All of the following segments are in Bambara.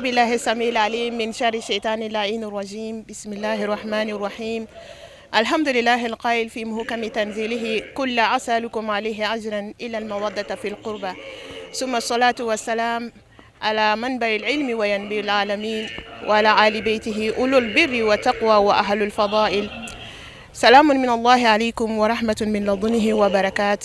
أعوذ بالله السميع العليم من شر الشيطان اللعين الرجيم. بسم الله الرحمن الرحيم. الحمد لله القائل في محكم تنزيله: قل لا أسألكم عليه أجرا إلا المودة في القربى. ثم الصلاة والسلام على منبع العلم وينبيع العالمين وعلى آل بيته أولو البر والتقوى وأهل الفضائل. سلام من الله عليكم ورحمة من لدنه وبركات.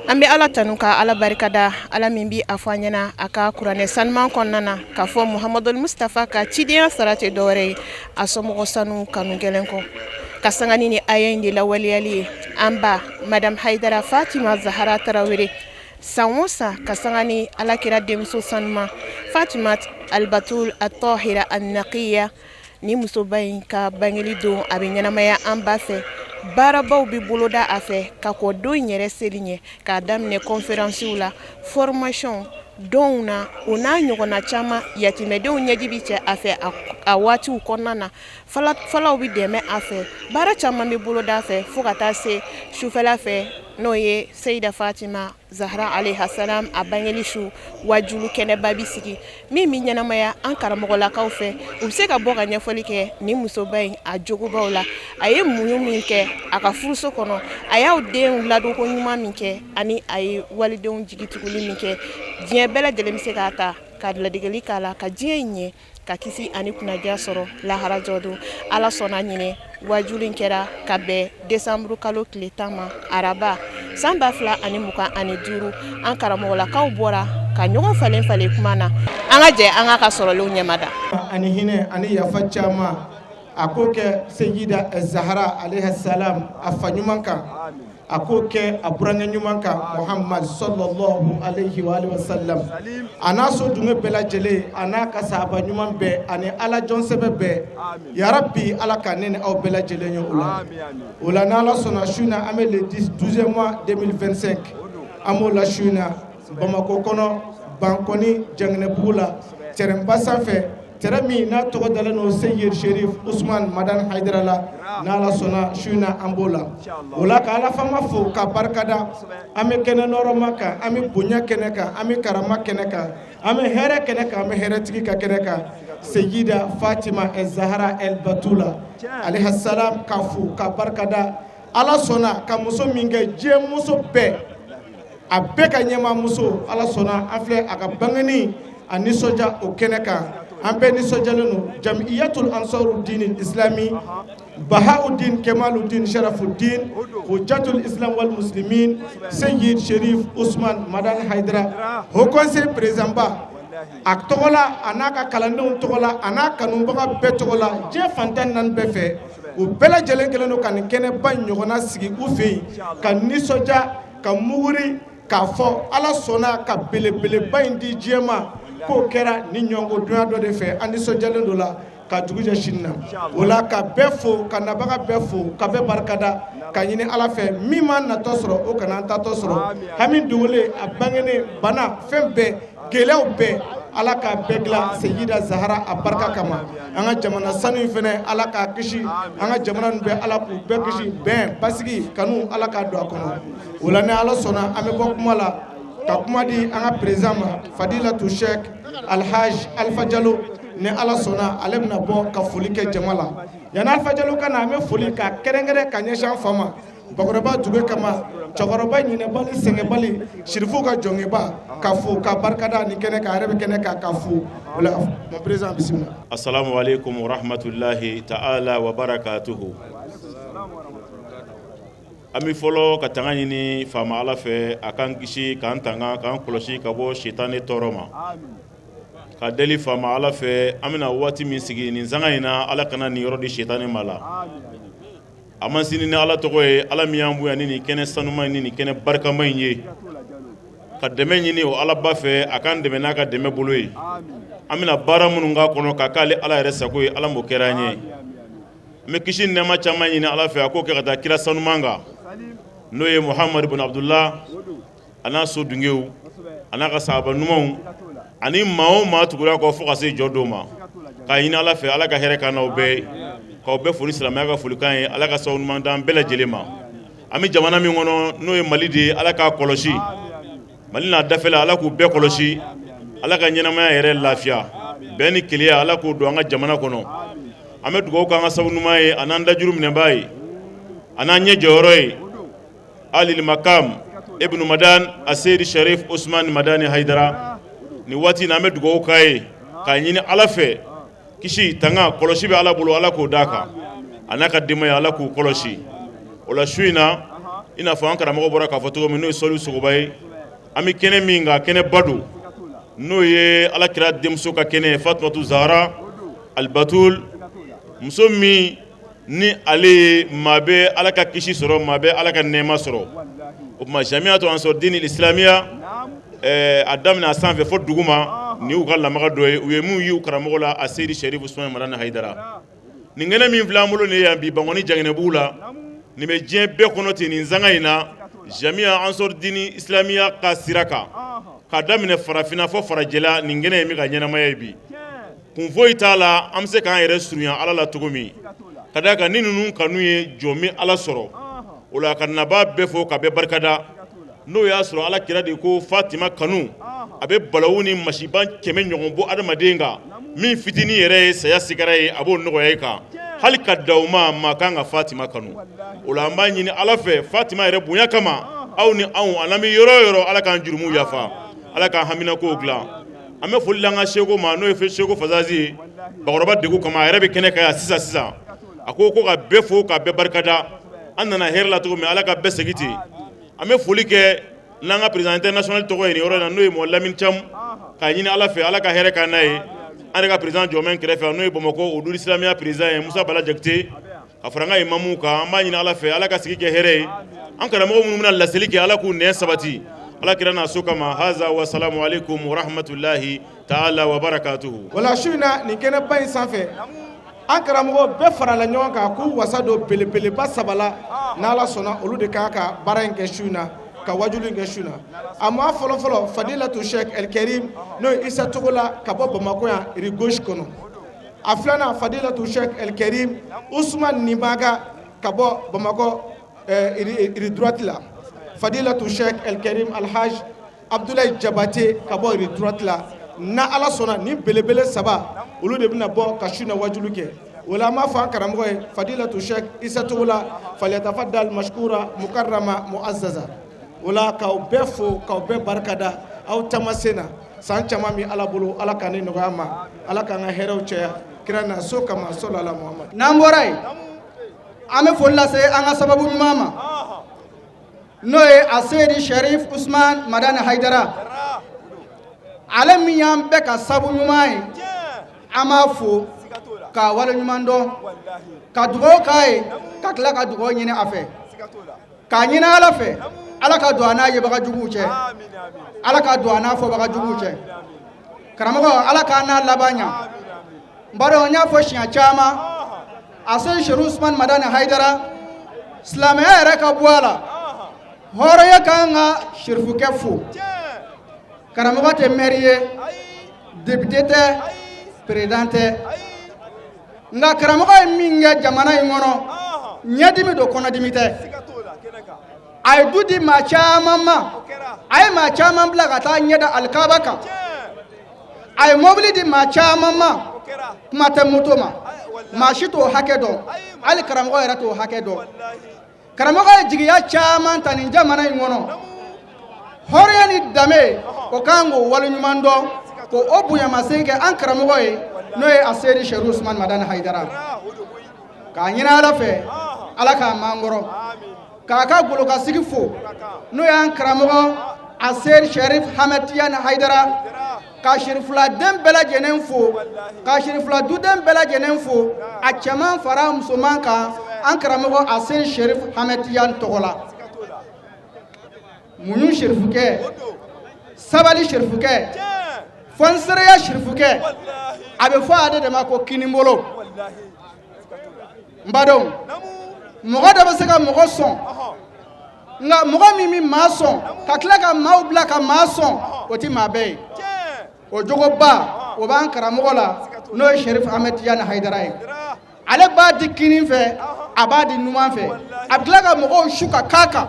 An bɛ Ala tanu ka Ala barikada, Ala min bi a fɔ an ɲɛna a ka kuranɛ sanuman kɔnɔna na k'a fɔ Muhamadul Mustafa ka cidenya sara tɛ dɔwɛrɛ ye a somɔgɔ sanu kanu gɛlɛn kɔ. Ka sangani ni aya in de lawaleyali ye, an ba Madame Haidara Fatima Zahara Tarawele, san o san ka sanga ni Alakira denmuso sanuma Fatima Albatul Atɔhira Annakiya, ni musoba in ka bangeli don, a bɛ ɲɛnamaya an ba fɛ. Baarabaw bɛ boloda a fɛ ka kɔ don in yɛrɛ seli ɲɛ, k'a daminɛ conférencew la, formation donw na, o n'a ɲɔgɔnna caman. Yatimɛdenw ɲɛji bɛ cɛ a fɛ a waatiw kɔnɔna na, falaw bɛ dɛmɛ a fɛ, baara caman bɛ boloda a fɛ, fo ka taa se sufɛla fɛ, n'o ye Seyida Fatima Zahra alayha salam a bangeli su wajulu kɛnɛba bi sigi min bɛ ɲɛnamaya an karamɔgɔlakaw fɛ. U bɛ se ka bɔ ka ɲɛfɔli kɛ ni musoba in a jogobaw la, a ye muɲu min kɛ a ka furuso kɔnɔ, a y'aw denw ladonko ɲuman min kɛ, ani a ye walidenw jigi tuguli min kɛ. Diɲɛ bɛɛ lajɛlen bɛ se k'a ta ka ladegeli k'a la, ka diɲɛ in ɲɛ, ka kisi ani kunnadiya sɔrɔ lahara jɔ don. Ala sɔnna, ɲinɛ wajulu in kɛra ka bɛn desanburu kalo tile 10 ma, araba, san 2025. An karamɔgɔlakaw bɔra ka ɲɔgɔn falen falen kuma na. An ka jɛ an ka sɔrɔlenw ɲɛmada. Ani hinɛ ani yafa caman, a k'o kɛ Seyida Zahara alayhi salam a fa ɲuman kan, a k'o kɛ a burankɛ ɲuman kan Muhammad sallallahu alayhi wa alihi wa sallam, a n'a so dunge bɛɛ lajɛlen, a n'a ka sahaba ɲuman bɛɛ ani Ala jɔn sɛbɛ bɛɛ. Ya Rabbi, Ala ka ne ni aw bɛɛ lajɛlen ye o la. O la, n'Ala sɔnna, su in na, an bɛ le 10 12e mois 2025, an b'o la su in na Bamakɔ kɔnɔ, Bankɔni Janginɛbugu la, terrain ba sanfɛ, terrain min n'a tɔgɔ dalen don Seyid Sherif Usman Madani Hayidara la. N'Ala sɔnna, su in na an b'o la. O la, ka Ala fama fo ka barikada. An bɛ kɛnɛ nɔrɔma kan, an bɛ bonya kɛnɛ kan, an bɛ karama kɛnɛ kan, an bɛ hɛrɛ kɛnɛ kan, an bɛ hɛrɛtigi ka kɛnɛ kan, Seyida Fatima El Zahara El Batula alayhi salam, ka fo ka barikada. Ala sɔnna ka muso min kɛ diɲɛ muso bɛɛ, a bɛɛ ka ɲɛmaa muso, Ala sɔnna, an filɛ a ka bangeni a nisɔndiya o kɛnɛ kan. An bɛɛ nisɔndiyalen don. Jamiyatul Ansaru Dini Islami, Bahauddin Kemaluddin Sharafuddin, Hujjatul Islam wal Muslimin, Seyid Sherif Usman Madani Haidara, Haut Conseil président ba, a tɔgɔ la, a n'a ka kalandenw tɔgɔ la, a n'a kanubaga bɛɛ tɔgɔ la, diɲɛ fantan naani bɛɛ fɛ, u bɛɛ lajɛlen kɛlen don ka nin kɛnɛba ɲɔgɔnna sigi u fɛ yen ka nisɔndiya, ka muguri k'a fɔ Ala sɔnna ka belebeleba in di diɲɛ ma, k'o kɛra ni ɲɔgɔnko donya dɔ de fɛ. An nisɔndiyalen don la ka dugu jɛ sini na. O la, ka bɛɛ fo, ka nabaga bɛɛ fo, ka bɛɛ barikada, ka ɲini Ala fɛ, min ma natɔ sɔrɔ, o kana an tatɔ sɔrɔ. Hami dogolen, a bangenen, bana, fɛn bɛɛ, gɛlɛyaw bɛɛ, Ala k'a bɛɛ dilan Seyida Zahara a barika kama. An ka jamana sanu in fɛnɛ, Ala k'a kisi. An ka jamana nin bɛɛ, Ala k'u bɛɛ kisi. Bɛn, basigi, kanu, Ala k'a don a kɔnɔ. O la, ni Ala sɔnna, an bɛ bɔ kuma la ka kuma di an ka président ma, Fadilatu Sheikh Alhaj Alpha Jalo. Ni Ala sɔnna, ale bɛna bɔ ka foli kɛ jama la. Yanni Alpha Jalo ka na, an bɛ foli ka kɛrɛnkɛrɛn ka ɲɛsin an fa ma, bakɔrɔba Duge kama, cɛkɔrɔba ɲinɛbali sɛgɛnbali, sirifu ka jɔnkɛba, ka fo ka barikada ni kɛnɛ kan. A yɛrɛ bɛ kɛnɛ kan ka fo. O la, mon président, bisimila. Assalamu alaikum wa rahmatullahi ta'ala wa barakatuhu. An bɛ fɔlɔ ka tanga ɲini faama Ala fɛ, a k'an kisi, k'an tanga, k'an kɔlɔsi ka bɔ sitanɛ tɔɔrɔ ma. Ka deli faama Ala fɛ, an bɛna waati min sigi nin sanga in na, Ala kana nin yɔrɔ di sitanɛ ma la. A ma sini ni Ala tɔgɔ ye, Ala min y'an bonya ni nin kɛnɛ sanuma ni nin kɛnɛ barikama in ye, ka dɛmɛ ɲini o Ala ba fɛ, a k'an dɛmɛ n'a ka dɛmɛ bolo ye. An bɛna baara minnu k'a kɔnɔ ka k'ale Ala yɛrɛ sago ye, Ala m'o kɛra an ye. N bɛ kisi nɛɛma caman ɲini Ala fɛ, a k'o kɛ ka taa kira sanuman kan, n'o ye Muhamadu bin Abdullah, a n'a so dungew, a n'a ka sahaba ɲumanw, ani maa o maa tugura kɔ fo ka se jɔ don ma. K'a ɲini Ala fɛ, Ala ka hɛrɛ k'an n'aw bɛɛ ye. K'aw bɛɛ fo ni silamɛya ka folikan ye. Ala ka sababu ɲuman d'an bɛɛ lajɛlen ma. An bɛ jamana min kɔnɔ, n'o ye Mali de ye, Ala k'a kɔlɔsi. Mali n'a dafɛla, Ala k'u bɛɛ kɔlɔsi. Ala ka ɲɛnamaya yɛrɛ lafiya. Bɛn ni kelenya, Ala k'o don an ka jamana kɔnɔ. An bɛ dugawu k'an ka sabu ɲuman ye, a n'an dajuru minɛbaa ye, a n'an ɲɛ jɔyɔrɔ ye, alil makam ibnu madan aseyidi sharif usman madani hayidara. Nin waati in na, an bɛ dugawu k'a ye k'a ɲini Ala fɛ, kisi, tanga, kɔlɔsi bɛ Ala bolo, Ala k'o d'a kan, a n'a ka denbaya, Ala k'u kɔlɔsi. O la, su in na, i n'a fɔ an karamɔgɔ bɔra k'a fɔ cogo min, n'o ye Sɔliw Sogoba ye, an bɛ kɛnɛ min kan, kɛnɛba don, n'o ye Ala kira denmuso ka kɛnɛ ye, Fatumatu Zahara Alibatul, muso min ni ale ye maa bɛ Ala ka kisi sɔrɔ, maa bɛ Ala ka nɛɛma sɔrɔ. O tuma, Jamiyatu Ansɔr Dini Isilamiya, a daminɛ a sanfɛ fo duguma, nin y'u ka lamaga dɔ ye, u ye mun y'u karamɔgɔ la, a Seyidi Sɛrifu Usumani Madani Hayidara. Nin kɛnɛ min filɛ an bolo nin ye yan bi Bankɔni Jaginɛbugu la, nin bɛ diɲɛ bɛɛ kɔnɔ ten nin sanga in na, Jamiya Ansɔr Dini Isilamiya ka sira kan, k'a daminɛ farafinna fo farajɛla, nin kɛnɛ in bɛ ka ɲɛnamaya ye bi. Kun foyi t'a la, an bɛ se k'an yɛrɛ surunya Ala la cogo min, ka d'a kan ni ninnu kanu ye jɔn min Ala sɔrɔ o la, ka nabaa bɛɛ fo ka bɛɛ barikada. N'o y'a sɔrɔ Ala kira de ko Fatima kanu a bɛ balawu ni masiba 100 ɲɔgɔn bɔ adamaden kan, min fitinin yɛrɛ ye saya sigara ye, a b'o nɔgɔya i kan. Hali ka da o ma, maa kan ka Fatima kanu. O la, an b'a ɲini Ala fɛ, Fatima yɛrɛ bonya kama, aw ni anw an'an bɛ yɔrɔ o yɔrɔ, Ala k'an jurumuw yafa, Ala k'an haminakow dilan. An bɛ foli la an ka seko ma, n'o ye seko Fazazi ye, bakɔrɔba degun kama, a yɛrɛ bɛ kɛnɛ kan yan sisan sisan. A ko ko ka bɛɛ fo ka bɛɛ barikada. An nana hɛrɛ la cogo min, Ala ka bɛɛ segin ten. An bɛ foli kɛ n'an ka président international tɔgɔ ye nin yɔrɔ in na, n'o ye mɔ Lamine Thiam, k'a ɲini Ala fɛ, Ala ka hɛrɛ k'an n'a ye. An yɛrɛ ka président jɔmɛn kɛrɛfɛ, n'o ye Bamakɔ o silamɛya président ye, Musa Bala Jakite, ka fara an ka imamuw kan. An b'a ɲini Ala fɛ, Ala ka sigi kɛ hɛrɛ ye. An karamɔgɔ minnu bɛna laseli kɛ, Ala k'u nɛn sabati Ala kira n'a so kama. Haza wa salamu aleykum wa rahmatulahi taala wa barakatuhu. Wala su in na, nin kɛnɛba in sanfɛ, an karamɔgɔ bɛɛ farala ɲɔgɔn kan k'u wasa don belebeleba saba la. N'Ala sɔnna, olu de kan ka baara in kɛ su in na, ka wajulu in kɛ su in na. A maa fɔlɔfɔlɔ, Fadilatu Sheikh El Karim, n'o ye Isa Togola ka bɔ Bamakɔ yan, rue gauche kɔnɔ. A filanan, Fadilatu Sheikh El Karim Usman Nimaga ka bɔ Bamakɔ, rue droite la. Fadilatu Sheikh El Karim Alhaj Abdoulaye Jabate ka bɔ rue droite la. Na Ala sɔnna, ni belebele saba, olu de bɛna bɔ ka su na wajulu kɛ. O la, an b'a fɔ an karamɔgɔ ye, Fadilatu Sheikh Isa Togola, falyatafaddal mashkura mukarrama muazzaza. O la, k'aw bɛɛ fo, k'aw bɛɛ barikada aw taamasen na. San caman min Ala bolo, Ala ka ne nɔgɔya ma, Ala k'an ka hɛrɛw caya kira na so kama, sɔlala Muhammad. N'an bɔra yen, an bɛ foli lase an ka sababu ɲuman ma, n'o ye a Seyidi Sharif Usman Madani Hayidara, ale min y'an bɛɛ ka sabu ɲuman ye. An b'a fo k'a wale ɲuman dɔn, ka dugawu k'a ye, ka tila ka dugawu ɲini a fɛ, k'a ɲini Ala fɛ, Ala ka don a n'a yebaga juguw cɛ, Ala ka don a n'a fɔbaga juguw cɛ. Karamɔgɔ, Ala k'a n'a laban ɲa. N b'a dɔn, n y'a fɔ siɲɛ caman, a Seyidi Sherif Usman Madani Hayidara, silamɛya yɛrɛ ka bɔ a la, hɔrɔnya kan ka sherifukɛ fo. Karamɔgɔ tɛ maire ye, député tɛ, président tɛ, nka karamɔgɔ ye min kɛ jamana in kɔnɔ, ɲɛdimi don, kɔnɔdimi tɛ. A ye du di maa caman ma, a ye maa caman bila ka taa ɲɛda alikaba kan, a ye mobili di maa caman ma, kuma tɛ moto ma. Maa si t'o hakɛ dɔn, hali karamɔgɔ yɛrɛ t'o hakɛ dɔn. Karamɔgɔ ye jigiya caman ta nin jamana in kɔnɔ. Hɔrɔnya ni danbe, o kan k'o waleɲuman dɔn, k'o o bonyamasegin kɛ an karamɔgɔ ye, n'o ye a Seyidi Sherif Usman Madani Hayidara, k'a ɲini Ala fɛ, Ala k'a mankɔrɔ, k'a ka golokasigi fo, n'o y'an karamɔgɔ a Seyidi Sherif Hamɛ Tiyani Hayidara, ka sherifuladen bɛɛ lajɛlen fo, ka sherifula duden bɛɛ lajɛlen fo, a cɛman fara musoman kan, an karamɔgɔ a Seyidi Sherif Hamɛ Tiyani tɔgɔ la. Muɲu sherifukɛ, sabali sherifukɛ, fɔnsereya sherifukɛ, a bɛ fɔ ale de ma ko kinibolo. N badenw, mɔgɔ dɔ bɛ se ka mɔgɔ sɔn, nka mɔgɔ min bɛ maa sɔn ka tila ka maaw bila ka maa sɔn, o tɛ maa bɛɛ ye. O jogoba o b'an karamɔgɔ la, n'o ye Sherif Ahmed Tijani Hayidara ye. Ale b'a di kinin fɛ, a b'a di numan fɛ, a bɛ tila ka mɔgɔw su ka k'a kan.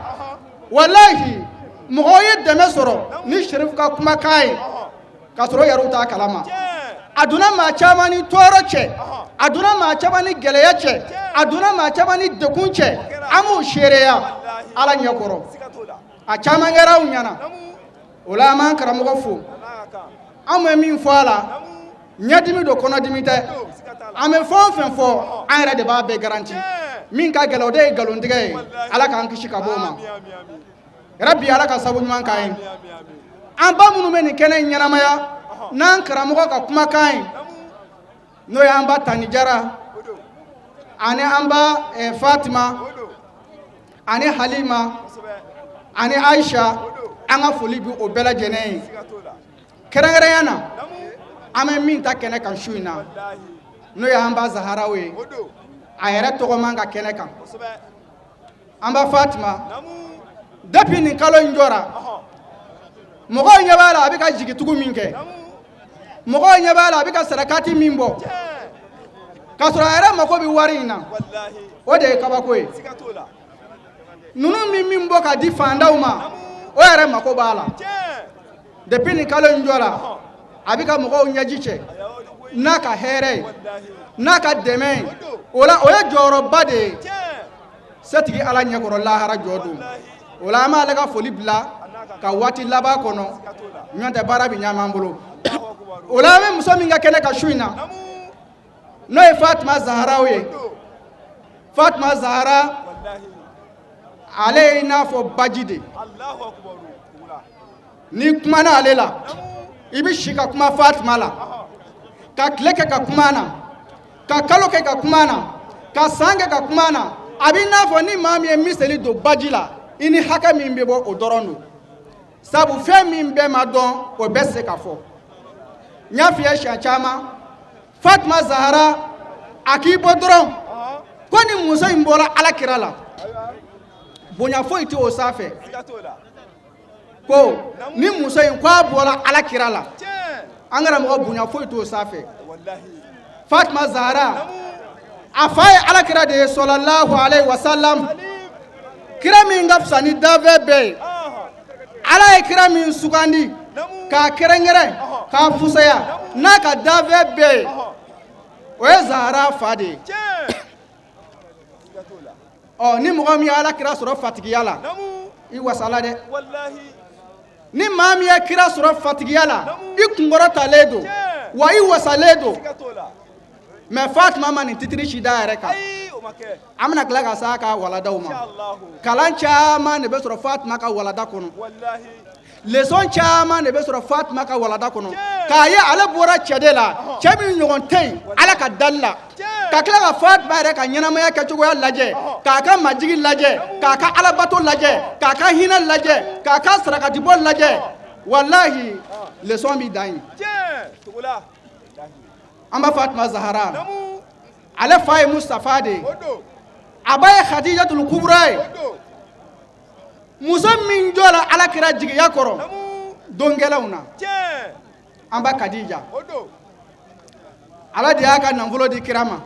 Walahi, mɔgɔw ye dɛmɛ sɔrɔ ni Sherif ka kumakan ye, k'a sɔrɔ yɛrɛw t'a kalama. A donna maa caman ni tɔɔrɔ cɛ, a donna maa caman ni gɛlɛya cɛ, a donna maa caman ni degun cɛ. An b'o seereya Ala ɲɛkɔrɔ. A caman kɛra anw ɲɛna. O la, an b'an karamɔgɔ fo. An bɛ min fɔ a la, ɲɛdimi don, kɔnɔdimi tɛ. An bɛ fɛn o fɛn fɔ, an yɛrɛ de b'a bɛɛ garanti. Min ka gɛlɛn, o de ye nkalontigɛ ye. Ala k'an kisi ka bɔ o ma. Rabi, Ala ka sabu ɲuman k'an ye. An ba minnu bɛ nin kɛnɛ in ɲɛnamaya n'an karamɔgɔ ka kumakan ye, n'o y'an ba Tani Jara ani an ba Fatima ani Halima ani Aisha, an ka foli bi o bɛɛ lajɛlen ye. Kɛrɛnkɛrɛnya na, an bɛ min ta kɛnɛ kan su in na, n'o y'an ba Zaharaw ye, a yɛrɛ tɔgɔ man ka kɛnɛ kan. An ba Fatima, depuis nin kalo in jɔra, mɔgɔw ɲɛ b'a la, a bɛ ka jigitugu min kɛ, mɔgɔw ɲɛ b'a la, a bɛ ka sarakati min bɔ, k'a sɔrɔ a yɛrɛ mako bɛ wari in na. O de ye kabako ye. Ninnu min min bɔ ka di fandaw ma, o yɛrɛ mako b'a la. Depuis nin kalo in jɔra, a bɛ ka mɔgɔw ɲɛji cɛ n'a ka hɛrɛ ye, n'a ka dɛmɛ ye. O la, o ye jɔyɔrɔba de ye setigi Ala ɲɛkɔrɔ lahara jɔ don. O la, an b'ale ka foli bila ka waati laban kɔnɔ, ɲɔntɛ tɛ baara bɛ ɲaman bolo. O la, an bɛ muso min ka kɛnɛ ka su in na, n'o ye Fatima Zaharaw ye. Fatima Zahara, ale ye i n'a fɔ baji de. N'i kumana ale la, i bɛ si ka kuma Fatima la, ka tile kɛ ka kuma na, ka kalo kɛ ka kuma na, ka san kɛ ka kuma na. A b'i n'a fɔ ni maa min ye miseli don baji la, i ni hakɛ min bɛ bɔ, o dɔrɔn don. Sabu fɛn min bɛɛ ma dɔn, o bɛɛ se ka fɔ. N y'a f'i ye siɲɛ caman, Fatima Zahara, a k'i bɔ dɔrɔn ko ni muso in bɔra Ala kira la, bonya foyi tɛ o sanfɛ. Ko ni muso in ko a bɔra Ala kira la, an karamɔgɔ, bonya foyi t'o sanfɛ. Fatima Zahara, a fa ye Ala kira de ye, sɔlɔlahu alayhi wa salam. Kira min ka fisa ni danfɛn bɛɛ ye, Ala ye kira min sugandi k'a kɛrɛnkɛrɛn k'a fusaya n'a ka danfɛn bɛɛ ye, o ye Zahara fa de ye. Ɔ, ni mɔgɔ min ye Ala kira sɔrɔ fatigiya la, i wasala dɛ. Ni maa min ye kira sɔrɔ fatigiya la, i kunkɔrɔtalen don wa, i wasalen don. Mais Fatima ma nin titiri si da yɛrɛ kan. An bɛna tila ka s'a ka waladaw ma. Kalan caman de bɛ sɔrɔ Fatima ka walada kɔnɔ, leçon caman de bɛ sɔrɔ Fatima ka walada kɔnɔ, k'a ye ale bɔra cɛ de la, cɛ min ɲɔgɔn tɛ yen Ala ka dali la, ka tila ka Fatima yɛrɛ ka ɲɛnamaya kɛcogoya lajɛ, k'a ka majigi lajɛ, k'a ka alabato lajɛ, k'a ka hinɛ lajɛ, k'a ka sarakatibɔ lajɛ. Walahi, leçon b'i dan yen. An b'a Fatima Zahara, ale fa ye Mustafa de ye, a ba ye Khadijatul Kubra ye, muso min jɔra Ala kira jigiya kɔrɔ don gɛlɛnw na. An ba Kadija, Ala de y'a ka nafolo di kira ma,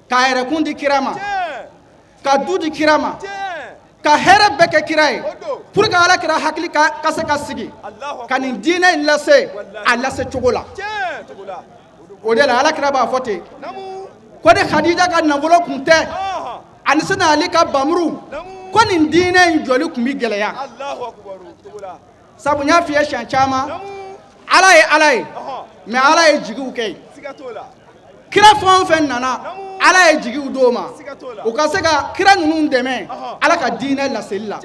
k'a yɛrɛkun di kira ma, ka du di kira ma, ka hɛrɛ bɛɛ kɛ kira ye, pour que Ala kira hakili ka se ka sigi ka nin diinɛ in lase a lase cogo la. O de la, Ala kira b'a fɔ ten ko ni Khadija ka nafolo kun tɛ, ani sina Ali ka bamuru, ko nin diinɛ in jɔli kun bi gɛlɛya. Sabu n y'a f'i ye siɲɛ caman, Ala ye Ala ye, mais Ala ye jigiw kɛ yen. Kira fɛn o fɛn nana, Ala ye jigiw d'o ma, u ka se ka kira ninnu dɛmɛ Ala ka diinɛ laseli la.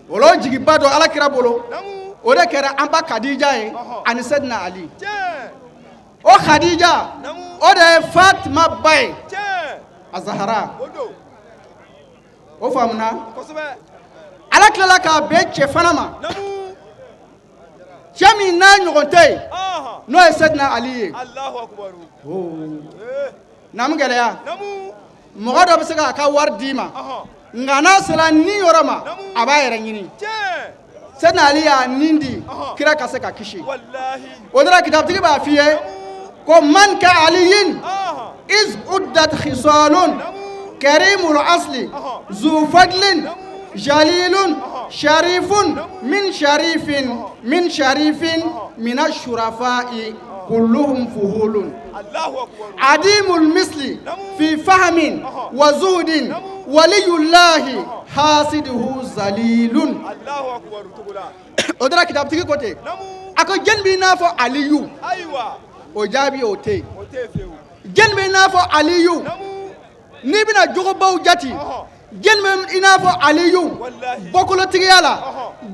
O la, o jigiba dɔ Ala kira bolo, o de kɛra an ba Kadija ye ani Sedina Ali. O Khadija, o de ye Fatima ba ye, a Zahara. O faamuna. Ala tilala k'a bɛn cɛ fana ma, cɛ min n'a ɲɔgɔn tɛ yen, n'o ye Sedina Ali ye. Namu gɛlɛya, mɔgɔ dɔ bɛ se k'a ka wari d'i ma, nka n'a sera ni yɔrɔ ma, a b'a yɛrɛ ɲini. Sedina Ali y'a nin di kira ka se ka kisi. O de la, kitabutigi b'a f'i ye ko man ka aliyin iz uddat khisalun karimul asli zu fadlin jalilun. Sharifun min sharifin min sharifin mina shurafai kulluhum fuhulun adimul misli fi fahamin wa zuhudin waliyullahi hasiduhu zalilun. O dara kitabutigi ko ten, a ko jɔni b'i n'a fɔ Aliyu? O jaabi, o tɛ yen. Jɔni b'i n'a fɔ Aliyu n'i bɛna jogobaw jate? Jɔni bɛ i n'a fɔ Aliyu bɔkolotigiya la?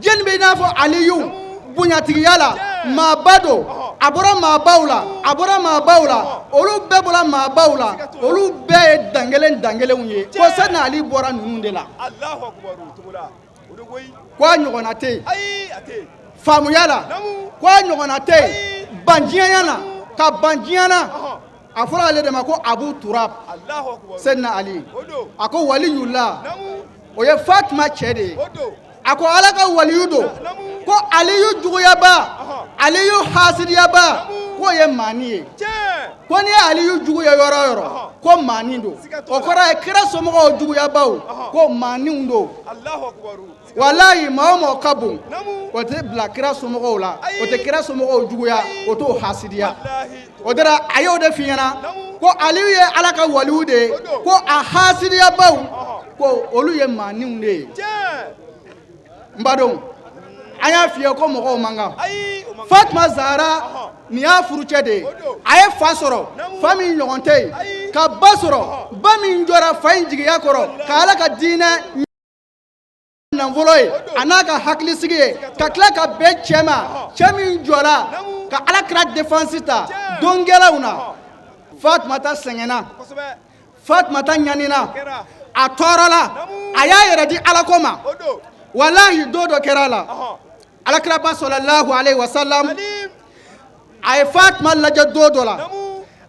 Jɔni bɛ i n'a fɔ Aliyu bonyatigiya la? Maaba don, a bɔra maabaw la, a bɔra maabaw la, olu bɛɛ bɔra maabaw la, olu bɛɛ ye dankelen dankelenw ye, ko Sɛdina Ali bɔra ninnu de la, ko a ɲɔgɔnna tɛ yen faamuya la, ko a ɲɔgɔnna tɛ yen bandiɲɛya na, ka ban diɲɛ na. A fɔra ale de ma ko Abu Turab. Sɛdina Ali a ko waliyula, o ye Fatima cɛ de ye, a ko Ala ka waliyu don, ko Aliyu juguyaba, Aliyu hasidiyaba, k'o ye maani ye, ko n'i ye Aliyu jugu ye yɔrɔ o yɔrɔ, ko maani don. O kɔrɔ ye kira somɔgɔw juguyabaw, ko maaniw don. Walayi, maa o mɔgɔ ka bon, o tɛ bila kira somɔgɔw la, o tɛ kira somɔgɔw juguya, o t'o hasidiya. O dara a y'o de f'i ɲɛna ko Aliyu ye Ala ka waliyu de ye, ko a hasidiyabaw, ko olu ye maaniw de ye. N badenw, an y'a f'i ye ko mɔgɔw man kan. Fatima Zahara, nin y'a furucɛ de ye. A ye fa sɔrɔ, fa min ɲɔgɔn tɛ yen, ka ba sɔrɔ, ba min jɔra fa in jigiya kɔrɔ ka Ala ka diinɛ nafolo ye, a n'a ka hakilisigi ye, ka tila ka bɛn cɛ ma, cɛ min jɔra ka Ala kira défense ta don gɛlɛnw na. Fatumata sɛgɛnna, Fatumata ɲanina, a tɔɔrɔla, a y'a yɛrɛ di Ala ko ma. Walahi, don dɔ kɛra a la, Alakiraba sɔlɔlahu alayhi wa salam, a ye Fatima lajɛ don dɔ la,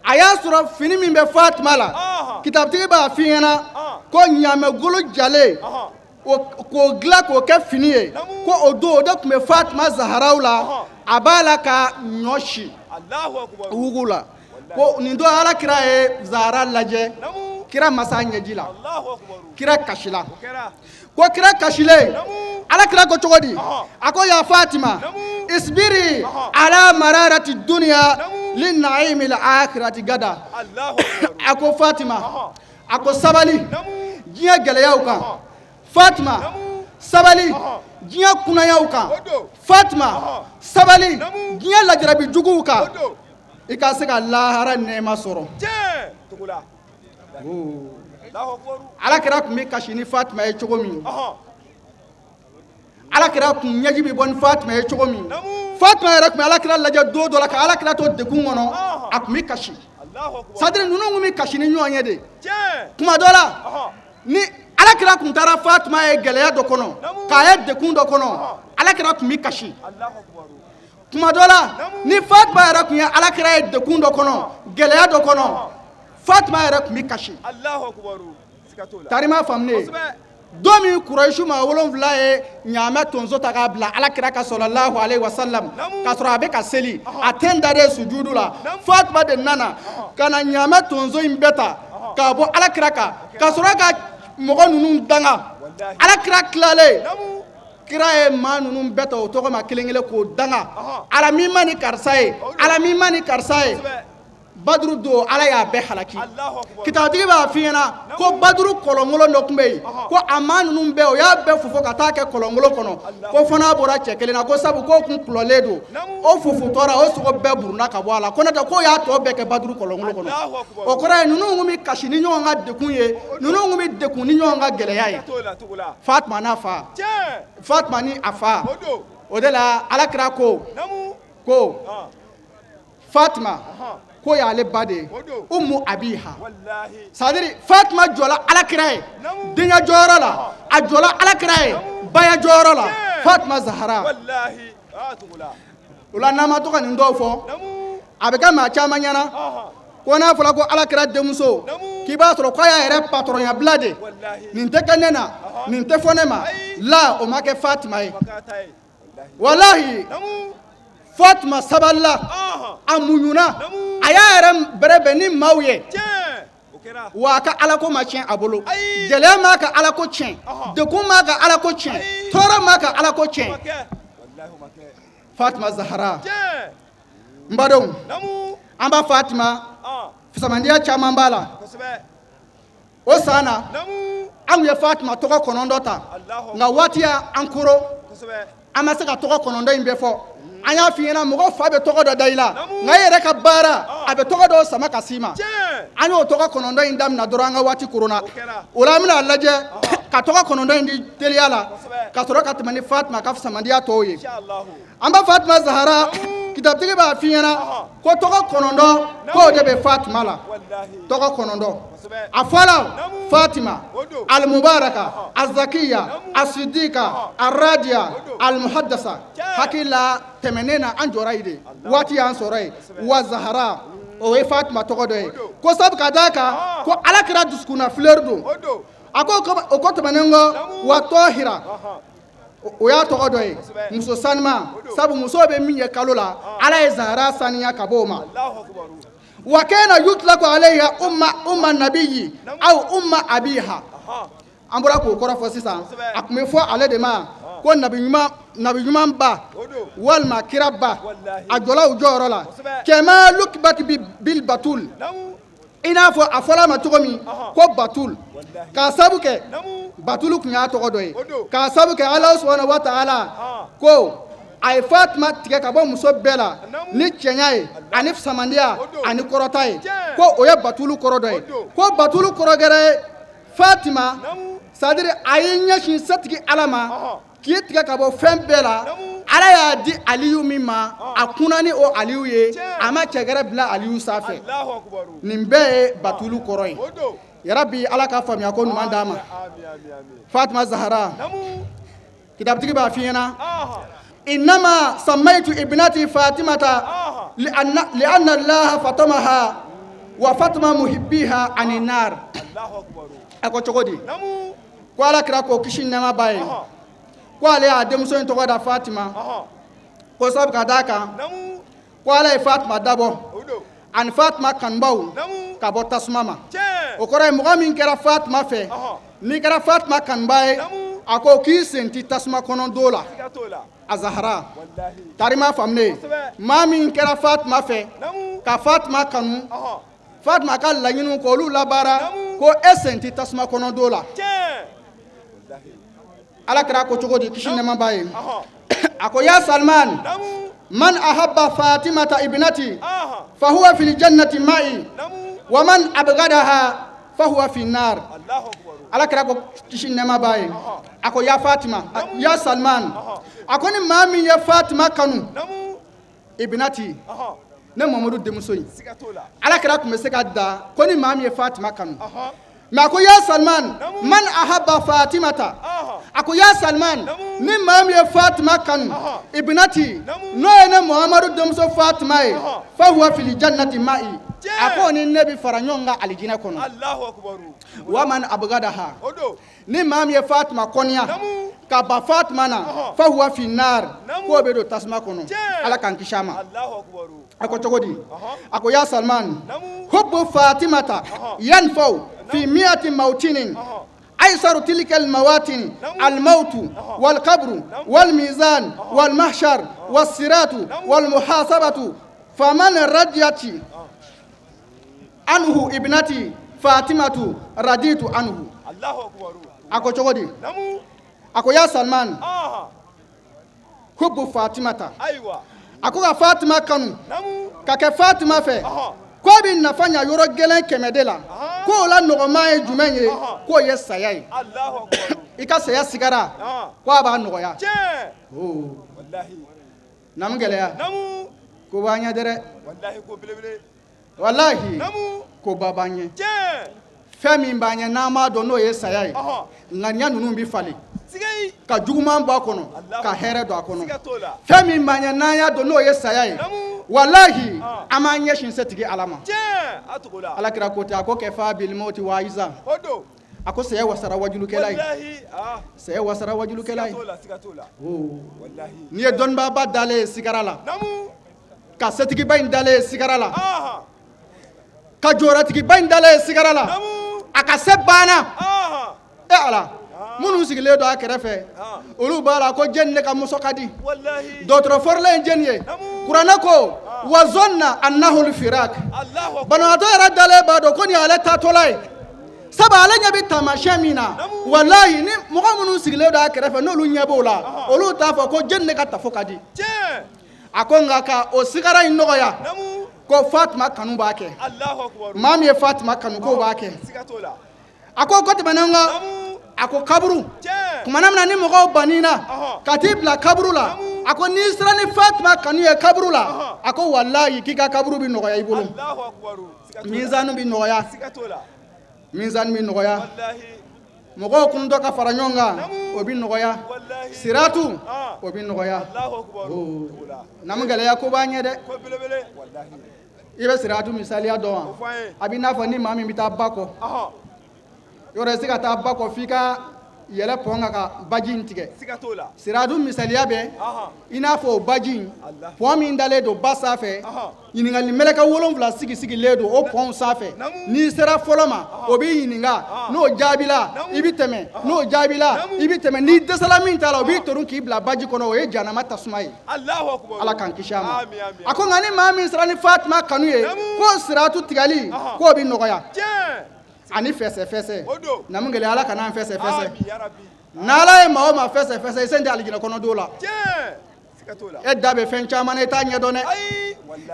a y'a sɔrɔ fini min bɛ Fatima la, kitabutigi b'a f'i ɲɛna ko ɲaamɛgolo jalen k'o dilan k'o kɛ fini ye, ko o don o de tun bɛ Fatima Zaharaw la, a b'a la ka ɲɔ si wugu la. Ko nin don, Ala kira ye Zahara lajɛ, kira masa ɲɛji la, kira kasila. Ko kira kasilen, Ala kira ko cogo di? A ko: ya Fatima, isbiri ala mararati dunya li naimi al akhirati gada. A ko Fatima, a ko sabali diɲɛ gɛlɛyaw kan, Fatima sabali diɲɛ kunnayaw kan, Fatima sabali diɲɛ lajarabi juguw kan, i ka se ka lahara nɛɛma sɔrɔ. Ala kira tun bɛ kasi ni Fatima ye cogo min, Ala kira tun ɲɛji bɛ bɔ ni Fatima ye cogo min, Fatima yɛrɛ tun bɛ Ala kira lajɛ don dɔ la ka Ala kira to degun kɔnɔ, a tun bɛ kasi. C'est-à-dire ninnu tun bɛ kasi ni ɲɔgɔn ye de. Tuma dɔ la, ni Ala kira tun taara Fatima ye gɛlɛya dɔ kɔnɔ, k'a ye degun dɔ kɔnɔ, Ala kira tun bɛ kasi. Tuma dɔ la, ni Fatima yɛrɛ tun ye Ala kira ye degun dɔ kɔnɔ, gɛlɛya dɔ kɔnɔ, Fatima yɛrɛ tun bɛ kasi. Tarima faamu ye don min, Kurayisiw maa 7 ye ɲaamɛ tonso ta k'a bila Ala kira ka sɔlɔlahu alayhi wa salam, k'a sɔrɔ a bɛ ka seli, a ten dalen sujudu la, Fatima de nana ka na ɲaamɛ tonso in bɛɛ ta k'a bɔ Ala kira kan, ka sɔrɔ ka mɔgɔ ninnu danga. Ala kira tilalen, kira ye maa ninnu bɛɛ ta o tɔgɔ ma kelen kelen k'o danga: Ala min ma ni karisa ye, Ala min ma ni karisa ye. Baduru don, Ala y'a bɛɛ halaki. Kitabutigi b'a f'i ɲɛna ko Baduru kɔlɔnkolon dɔ tun bɛ yen, ko a maa ninnu bɛɛ, o y'a bɛɛ fofo ka taa kɛ kɔlɔnkolon kɔnɔ, ko fo n'a bɔra cɛ kelen na, ko sabu k'o kun kulɔlen don, o fofotɔra, o sogo bɛɛ burunna ka bɔ a la, ko n'o tɛ k'o y'a tɔ bɛɛ kɛ Baduru kɔlɔnkolon kɔnɔ. O kɔrɔ ye ninnu tun bɛ kasi ni ɲɔgɔn ka degun ye, ninnu tun bɛ degun ni ɲɔgɔn ka gɛlɛya ye. Fatima n'a fa, Fatima ni a fa, o de la Ala kira ko Fatima ko y'ale ba de ye, umu abiha. C'est-à-dire Fatima jɔla Ala kira ye denya jɔyɔrɔ la, a jɔla Ala kira ye baya jɔyɔrɔ la, Fatima Zahara. O la, n'an ma to ka nin dɔw fɔ, a bɛ kɛ maa caman ɲɛna ko n'a fɔra ko Ala kira denmuso, k'i b'a sɔrɔ k'a y'a yɛrɛ patɔrɔnya bila de, nin tɛ kɛ ne na, nin tɛ fɔ ne ma la. O ma kɛ Fatima ye. Walahi, Fatima sabalila, a muɲuna, a y'a yɛrɛ bɛrɛbɛn ni maaw ye. Wa a ka alako ma tiɲɛ a bolo, gɛlɛya m'a ka alako tiɲɛ, degun m'a ka alako tiɲɛ, tɔɔrɔ m'a ka alako tiɲɛ. Fatima Zahara, n badenw, an ba Fatima, fisamandiya caman b'a la. O san na, an ye Fatima tɔgɔ 9 ta, nka waati y'an koro, an ma se ka tɔgɔ 9 in bɛɛ fɔ. An y'a f'i ɲɛna, mɔgɔ fa bɛ tɔgɔ dɔ da i la, nka e yɛrɛ ka baara a bɛ tɔgɔ dɔw sama ka s'i ma. An y'o tɔgɔ 9 in daminɛ dɔrɔn, an ka waati koronna. O la, an bɛna lajɛ ka tɔgɔ 9 in di teliya la, ka sɔrɔ ka tɛmɛ ni Fatima ka fisamandiya tɔw ye. An ba Fatima Zahara, kitabutigi b'a f'i ɲɛna ko tɔgɔ 9, k'o de bɛ Fatima la. Tɔgɔ 9, a fɔlɔ, Fatima Almubaraka Azakiya Asidika Aradiya Almuhadasa. Hakili la, tɛmɛnen na, an jɔra yen de, waati y'an sɔrɔ yen. Wa Zahara, o ye Fatima tɔgɔ dɔ ye, ko sabu ka d'a kan ko Ala kira dusukunna fleur don. A ko o ko tɛmɛnen kɔ, wa Tɔhira, o y'a tɔgɔ dɔ ye, muso sanuma, sabu muso bɛ min ye kalo la, Ala ye Zahara saniya ka bɔ o ma. Wa kana yutlaku alayha umma umma nabiyyi aw umma abiha. An bɔra k'o kɔrɔ fɔ sisan. A tun bɛ fɔ ale de ma ko nabi ɲuman, nabi ɲuman ba walima kira ba. A jɔla o jɔyɔrɔ la. Kama lukibat bil batul, i n'a fɔ a fɔra a ma cogo min ko batul, k'a sabu kɛ batulu tun y'a tɔgɔ dɔ ye, k'a sabu kɛ Ala subhanahu wa ta'ala ko a ye Fatima tigɛ ka bɔ muso bɛɛ la ni cɛɲa ye ani fisamandiya ani kɔrɔta ye, ko o ye batulu kɔrɔ dɔ ye. Ko batulu kɔrɔ gɛrɛ ye Fatima, c'est-à-dire a y'i ɲɛsin setigi Ala ma k'i tigɛ ka bɔ fɛn bɛɛ la. Ala y'a di Aliyu min ma, a kunna ni o Aliyu ye, a ma cɛ gɛrɛ bila Aliyu sanfɛ. Nin bɛɛ ye batulu kɔrɔ ye. Yarabi, Ala ka faamuya ko ɲuman d'a ma. Fatima Zahara, kitabutigi b'a f'i ɲɛna: innama sammaytu ibnati Fatimata li'anna Allaha fatamaha wa fatama muhibbiha ani nar. A ko cogo di? Ko Ala kira ko, kisi nɛɛma b'a ye, ko ale y'a denmuso in tɔgɔ da Fatima, ko sabu ka d'a kan ko Ala ye Fatima dabɔ ani Fatima kanubaw ka bɔ tasuma ma. O kɔrɔ ye, mɔgɔ min kɛra Fatima fɛ, n'i kɛra Fatima kanuba ye, a ko k'i sen ti tasuma kɔnɔ don la. A Zahara tarima faamu, maa min kɛra Fatima fɛ ka Fatima kanu, Fatima ka laɲiniw k'olu labaara, ko e sen ti tasuma kɔnɔ don la. Ala kira ko cogo di, kisi nɛɛma b'a ye? A ko: ya Salman, man ahabba Fatimata ibnati fahuwa fil jannati ma'i, wa man abghadaha fahuwa fi nar. Ala kira ko, kisi nɛɛma b'a ye, a ko: ya Fatima, ya Salman, a ko ni maa min ye Fatima kanu, ibnati, ne Mamadu denmuso in. Ala kira tun bɛ se ka da ko ni maa min ye Fatima kanu, mais a ko: ya Salman, man ahabba Fatimata, a ko: ya Salman, ni maa min ye Fatima kanu, ibnati, n'o ye ne Muhamadu denmuso Fatima ye, fahuwa fil jannati ma'i, a ko ni ne bɛ fara ɲɔgɔn kan alijinɛ kɔnɔ. Wa man abghadaha, ni maa min ye Fatima kɔniya ka ban Fatima na, fahuwa fi nar, k'o bɛ don tasuma kɔnɔ. Ala k'an kisi a ma. A ko cogo di? A ko: ya Salman, hubbu Fatimata yanfau fi mi'ati mawtinin, أيسر تلك المواتن الموت والقبر والميزان والمحشر والصراط والمحاسبة، فمن رضيت عنه ابنتي فاطمة رضيت عنه. A ko cogo di? A ko: ya Salman, hubbu Fatimata, a ko ka Fatima kanu, ka kɛ Fatima fɛ, k'o bɛ nafa ɲa yɔrɔ gɛlɛn 100 de la. K'o la nɔgɔman ye jumɛn ye? K'o ye saya ye. I ka saya sigara, ko a b'a nɔgɔya. Namu gɛlɛya ko b'an ɲɛ dɛrɛ, walahi ko ba b'an ɲɛ. Fɛn min b'an ɲɛ, n'an m'a dɔn, n'o ye saya ye, ŋaniya ninnu bɛ falen ka juguman bɔ a kɔnɔ, ka hɛrɛ don a kɔnɔ. Fɛn min b'an ɲɛ, n'an y'a dɔn, n'o ye saya ye, walahi an b'an ɲɛsin setigi Ala ma. Ala kira ko ten, a ko: kafa bil mawti wa'iza. A ko saya wasara wajulukɛla ye, saya wasara wajulukɛla ye. N'i ye dɔnnibaaba dalen ye sigara la, ka setigiba in dalen ye sigara la, Ka jɔyɔrɔtigiba in dalen ye sigara la, a ka se banna. E Ala, minnu sigilen don a kɛrɛfɛ, olu b'a la ko jɛni ne ka muso ka di, dɔgɔtɔrɔ fɔrilen ye jɛni ye. Kuranɛ ko wa zɔnna annahul firak. Banabaatɔ yɛrɛ dalen b'a dɔn ko nin y'ale taatɔla ye, sabu ale ɲɛ bɛ taamasiyɛn min na. Walayi, ni mɔgɔ minnu sigilen don a kɛrɛfɛ, n'olu ɲɛ b'o la, olu t'a fɔ ko jɛni ne ka tafo ka di. A ko nka ka o sigara in nɔgɔya, ko Fatima kanu b'a kɛ. Maa min ye Fatima kanu, k'o b'a kɛ. A ko ko tɛmɛnen kɔ, a ko kaburu kumana min na ni mɔgɔw banina ka t'i bila kaburu la, a ko n'i sera ni Fatima kanu ye kaburu la, a ko walayi k'i ka kaburu bɛ nɔgɔya i bolo, mizani bɛ nɔgɔya, mizani bɛ nɔgɔya, mɔgɔw kuntɔ ka fara ɲɔgɔn kan, o bɛ nɔgɔya, siratu, o bɛ nɔgɔya. Namu, gɛlɛya ko b'an ɲɛ dɛ. I bɛ siratu misaliya dɔn wa? A b'i n'a fɔ ni maa min bɛ taa ba kɔ yɔrɔ, i se ka taa ba kɔ f'i ka yɛlɛ pɔn kan ka baji in tigɛ. Siratu misaliya bɛ i n'a fɔ o baji in, pɔn min dalen don ba sanfɛ, ɲininkali mɛlɛkɛ 7 sigi sigilen don o pɔnw sanfɛ. N'i sera fɔlɔ ma, o b'i ɲininka, n'o jaabila, i bɛ tɛmɛ, n'o jaabila, i bɛ tɛmɛ. N'i dɛsɛla min ta la, o b'i torun k'i bila baji kɔnɔ, o ye janama tasuma ye. Ala k'an kisi a ma. A ko nka ni maa min sera ni Fatima kanu ye, k'o siratu tigɛli, k'o bɛ nɔgɔya ani fɛsɛfɛsɛ. Namu gɛlɛya, Ala kana an fɛsɛfɛsɛ. N'Ala ye maa o maa fɛsɛfɛsɛ, i sen tɛ alijinɛ kɔnɔ don la. E da bɛ fɛn caman na, i t'a ɲɛdɔn dɛ.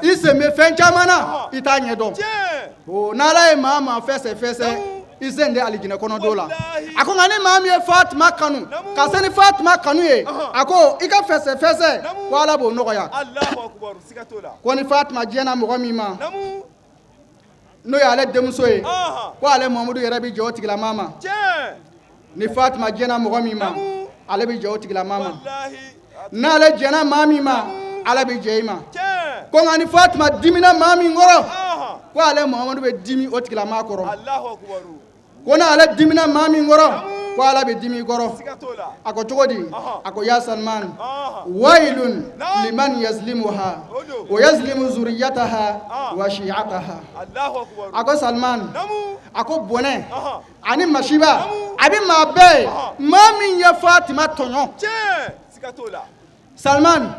I sen bɛ fɛn caman na, i t'a ɲɛdɔn. O n'Ala ye maa maa fɛsɛfɛsɛ, i sen tɛ alijinɛ kɔnɔ don la. A ko nka ni maa min ye Fatima kanu ka se ni Fatima kanu ye, a ko i ka fɛsɛfɛsɛ, ko Ala b'o nɔgɔya. Ko ni Fatima diɲɛna mɔgɔ min ma, n'o y'ale denmuso ye, ko ale Mamadu yɛrɛ bɛ jɛ o tigilama ma. Ni Fatima diɲɛna mɔgɔ min ma, ale bɛ jɛ o tigilama ma. N'ale jɛnna maa min ma, Ala bɛ jɛ i ma. Ko nka ni Fatima dimina maa min kɔrɔ, ko ale Mamadu bɛ dimi o tigilama kɔrɔ. Ko n'ale dimina maa min kɔrɔ, ko Ala bɛ dimi i kɔrɔ. A ko cogo di? A ko ya Salman, wailun liman yazlimuha wa yazlimu zuriyataha wa shi'ataha. A ko Salman, a ko bɔnɛ ani masiba a bɛ maa bɛɛ ye, maa min ye Fatima tɔɲɔ. Salman,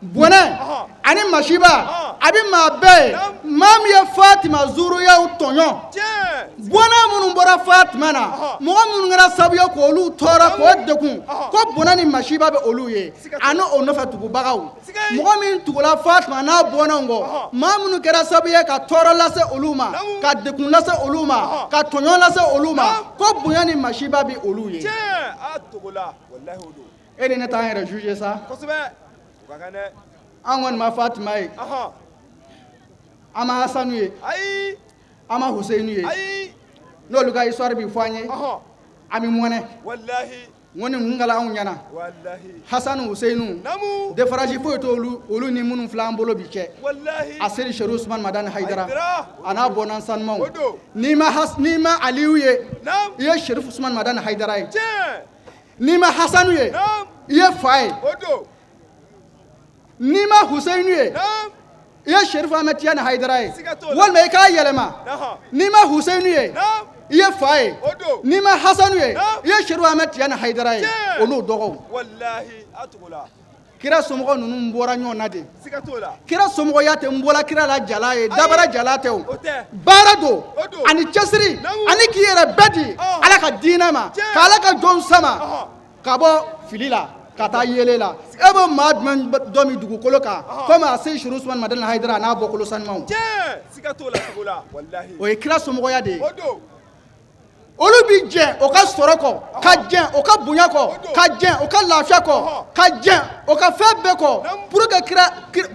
bɔnɛ ani masiba a bɛ maa bɛɛ ye, maa min ye Fatima zuruyaw tɔɲɔ. Bɔnɛ minnu bɔra Fatima na, mɔgɔ minnu kɛra sababu ye k'olu tɔɔrɔ, k'o degun, ko bɔnɛ ni masiba bɛ olu ye ani o nɔfɛ tugubagaw. Mɔgɔ min tugula Fatima n'a bɔnnaw kɔ, maa minnu kɛra sababu ye ka tɔɔrɔ lase olu ma, ka degun lase olu ma, ka tɔɲɔ lase olu ma, ko bonya ni masiba bɛ olu ye. E ni ne t'an yɛrɛ juger sa. An kɔni ma Fatima ye, an ma Hasanu ye, an ma Huseyinu ye. N'olu ka histoire bi fɔ an ye, an bɛ mɔnɛ. N ko nin kun kɛla anw ɲɛna. Hasanu, Huseyinu, différence foyi t'olu olu ni minnu filɛ an bolo bi cɛ. A seri Serifu Usumani Madani Hayidara a n'a bɔnna sanumaw. N'i ma Aliyu ye, i ye Serifu Usumani Madani Hayidara ye. N'i ma Hasanu ye, i ye fa ye. N'i ma Huseyinu ye, i ye Serifu Ahmed Tijani Hayidara ye. Walima i k'a yɛlɛma, n'i ma Huseyinu ye, i ye fa ye. N'i ma Hasanu ye, i ye Serifu Ahmed Tijani Hayidara ye. O n'o dɔgɔw, kira somɔgɔ ninnu bɔra ɲɔgɔn na de. Kira somɔgɔya tɛ n bɔra kira la jala ye, dabara jala tɛ. O baara don ani cɛsiri ani k'i yɛrɛ bɛɛ di Ala ka diinɛ ma, ka Ala ka jɔn sama ka bɔ fili la ka taa yeelen la. E bɛ maa jumɛn dɔn min dugukolo kan komi a se Serifu Usumani Madani Hayidara n'a bɔkolo sanumaw? O ye kira somɔgɔya de ye. Olu bɛ jɛ o ka sɔrɔ kɔ, ka jɛ o ka bonya kɔ, ka jɛ o ka lafiya kɔ, ka jɛ o ka fɛn bɛɛ kɔ,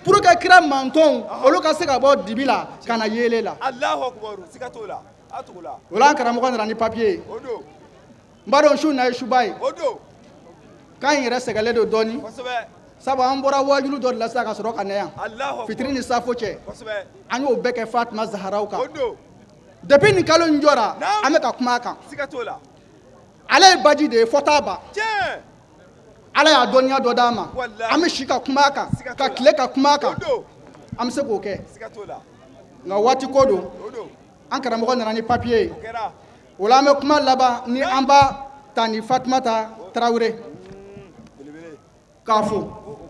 pour que kira mantɔnw olu ka se ka bɔ dibi la ka na yeelen la. O la, an karamɔgɔ nana ni papier ye. N b'a dɔn su na ye suba ye, k'an yɛrɛ sɛgɛnlen don dɔɔni, sabu an bɔra wajulu dɔ de la sisan ka sɔrɔ ka na yan. Fitiri ni safo cɛ, an y'o bɛɛ kɛ Fatima Zaharaw kan. Depuis nin kalo in jɔra, an bɛ ka kuma a kan. Ale ye baji de ye, fɔ t'a ban. Ala y'a dɔnniya dɔ d'a ma. An bɛ si ka kuma a kan, ka tile ka kuma a kan, an bɛ se k'o kɛ, nka waati ko don. An karamɔgɔ nana ni papiye ye. O la, an bɛ kuma laban ni an ba Tani Fatumata Tarawele k'a fo,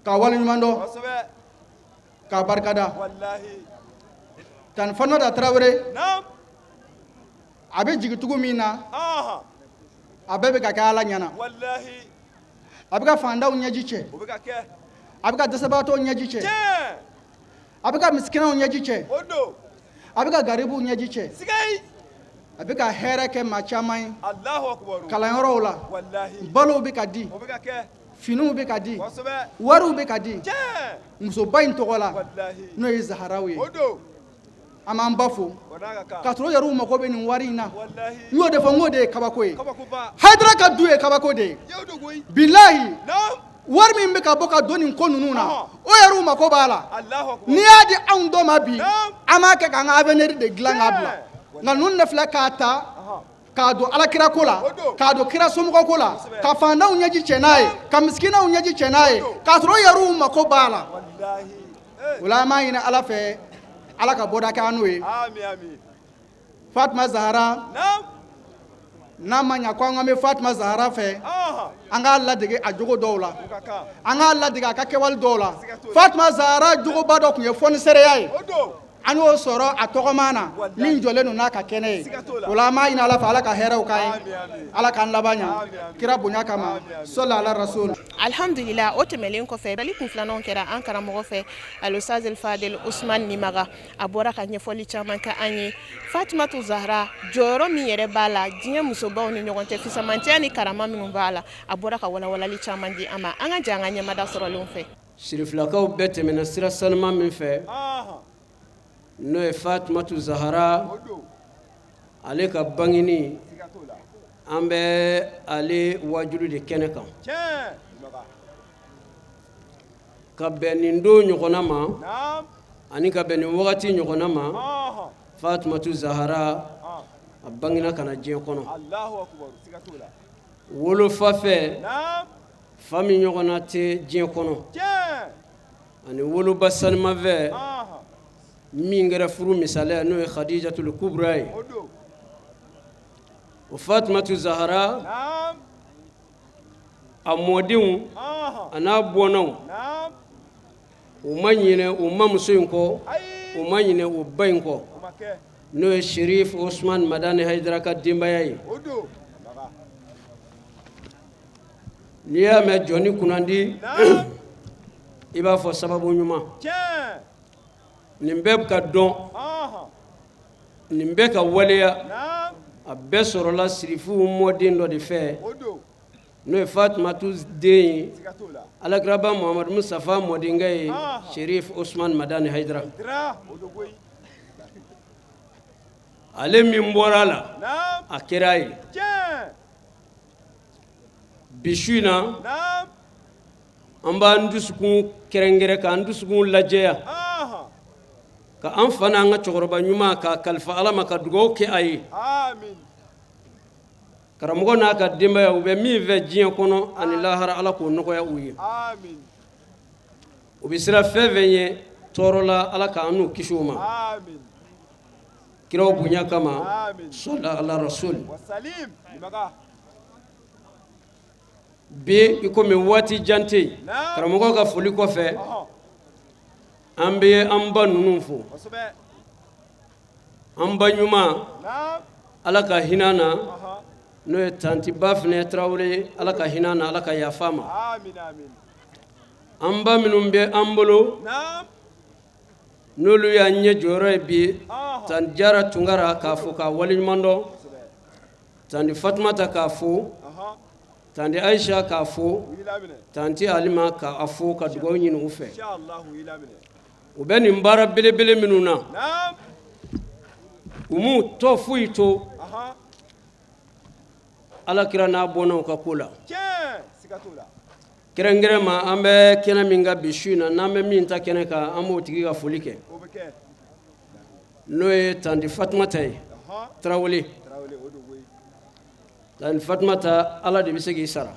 k'a waleɲuman dɔn, k'a barikada. Tani Fatumata Tarawele, a bɛ jigitugu min na, a bɛɛ bɛ ka kɛ Ala ɲɛna. A bɛ ka fantanw ɲɛji cɛ, a bɛ ka dɛsɛbaatɔw ɲɛji cɛ, a bɛ ka misikinaw ɲɛji cɛ, a bɛ ka garibuw ɲɛji cɛ, a bɛ ka hɛrɛ kɛ maa caman ye kalanyɔrɔw la. Balow bɛ ka di, finiw bɛ ka di, wariw bɛ ka di musoba in tɔgɔ la, n'o ye Zaharaw ye. An b'an ba fo k'a sɔrɔ yɛrɛw mago bɛ nin wari in na. N y'o de fɔ, n k'o de ye kabako ye. Hayidara ka du ye kabako de ye. Bilahi, wari min bɛ ka bɔ ka don nin ko ninnu na, o yɛrɛw mako b'a la. N'i y'a di anw dɔ ma bi, an b'a kɛ k'an ka avenir de dilan k'a bila. Nka ninnu de filɛ k'a ta k'a don alakira ko la, k'a don kira somɔgɔ ko la, ka fantanw ɲɛji cɛ n'a ye, ka misikinaw ɲɛji cɛ n'a ye, k'a sɔrɔ o yɛrɛw mako b'a la. O la, an b'a ɲini Ala fɛ, Ala ka bɔda kɛ an n'o ye. Fatuma Zahara, n'a ma ɲa ko an bɛ Fatuma Zahara fɛ, an k'a ladege a jogo dɔw la, an k'a ladege a ka kɛwale dɔw la. Fatuma Zahara jogoba dɔ tun ye fɔnisereya ye. An y'o sɔrɔ a tɔgɔma na min jɔlen don n'a ka kɛnɛ ye. O la, an b'a ɲini Ala fɛ, Ala ka hɛrɛw k'an ye, Ala k'an laban ɲa kira bonya kama. Sɔli ala rasul. Alhamdulila, o tɛmɛlen kɔfɛ, bali kun filananw kɛra an karamɔgɔ fɛ, Alustaz Fadel Usman Nimaga. A bɔra ka ɲɛfɔli caman kɛ an ye Fatumatu Zahara jɔyɔrɔ min yɛrɛ b'a la diɲɛ musobaw ni ɲɔgɔn cɛ, fisamantiya ni karama minnu b'a la. A bɔra ka walawalali caman di an ma. An ka jɛ an ka ɲɛmada sɔrɔlenw fɛ. Sirifilakaw bɛɛ tɛmɛna sira sanuman min fɛ, n'o ye Fatumatu Zahara ale ka bangeni, an bɛ ale wajulu de kɛnɛ kan ka bɛn nin don ɲɔgɔnna ma ani ka bɛn nin wagati ɲɔgɔnna ma. Fatumatu Zahara, a bangena ka na diɲɛ kɔnɔ wolofa fɛ, fa min ɲɔgɔnna tɛ diɲɛ kɔnɔ, ani woloba sanuma fɛ min kɛra furu misaliya, n'o ye Khadijatul Kubra ye. O Fatumatu Zahara, a mɔdenw a n'a bɔnnaw, u ma ɲinɛ u mamuso in kɔ, u ma ɲinɛ u ba in kɔ, n'o ye Sherif Osman Madani Hayidara ka denbaya ye. N'i y'a mɛn jɔnni kunnandi, i b'a fɔ sababu ɲuman. Nin bɛɛ ka dɔn, nin bɛɛ ka waleya, a bɛɛ sɔrɔla sirifuw mɔden dɔ de fɛ, n'o ye Fatumatu den ye, alakiraba Muhamadu Mustafa mɔdenkɛ ye, Sherif Osman Madani Hayidara. Ale min bɔra a la, a kɛra a ye. Bi su in na, an b'an dusukun kɛrɛnkɛrɛn, k'an dusukun lajɛya, ka an fa n'an ka cɛkɔrɔba ɲuman k'a kalifa Ala ma, ka dugawu kɛ a ye. Karamɔgɔ n'a ka denbaya, u bɛ min fɛ diɲɛ kɔnɔ ani lahara, Ala k'o nɔgɔya u ye. U bɛ siran fɛn fɛn ye tɔɔrɔ la, Ala k'an n'u kisi o ma, kiraw bonya kama. Sɔla ala rasul. Bi, i komi waati jan tɛ yen, karamɔgɔ ka foli kɔfɛ, an bɛ an ba ninnu fo. An ba ɲuman, Ala ka hinɛ na, n'o ye tanti ba Finɛ Tarawele, Ala ka hinɛ na, Ala ka yafa ma. An ba minnu bɛ an bolo, n'olu y'an ɲɛ jɔyɔrɔ ye bi, tanti Jara Tunkara k'a fo k'a waleɲuman dɔn, tanti Fatumata k'a fo, tanti Ayisa k'a fo, tanti Alima k'a fo, ka dugawu ɲini u fɛ. U bɛ nin baara belebele minnu na, u m'u tɔ foyi to Ala kira n'a bɔnnaw ka ko la. Kɛrɛnkɛrɛn ma, an bɛ kɛnɛ min kan bi su in na, n'an bɛ min ta kɛnɛ kan, an b'o tigi ka foli kɛ, n'o ye tanti Fatumata ye Tarawele. Tanti Fatumata, Ala de bɛ se k'i sara.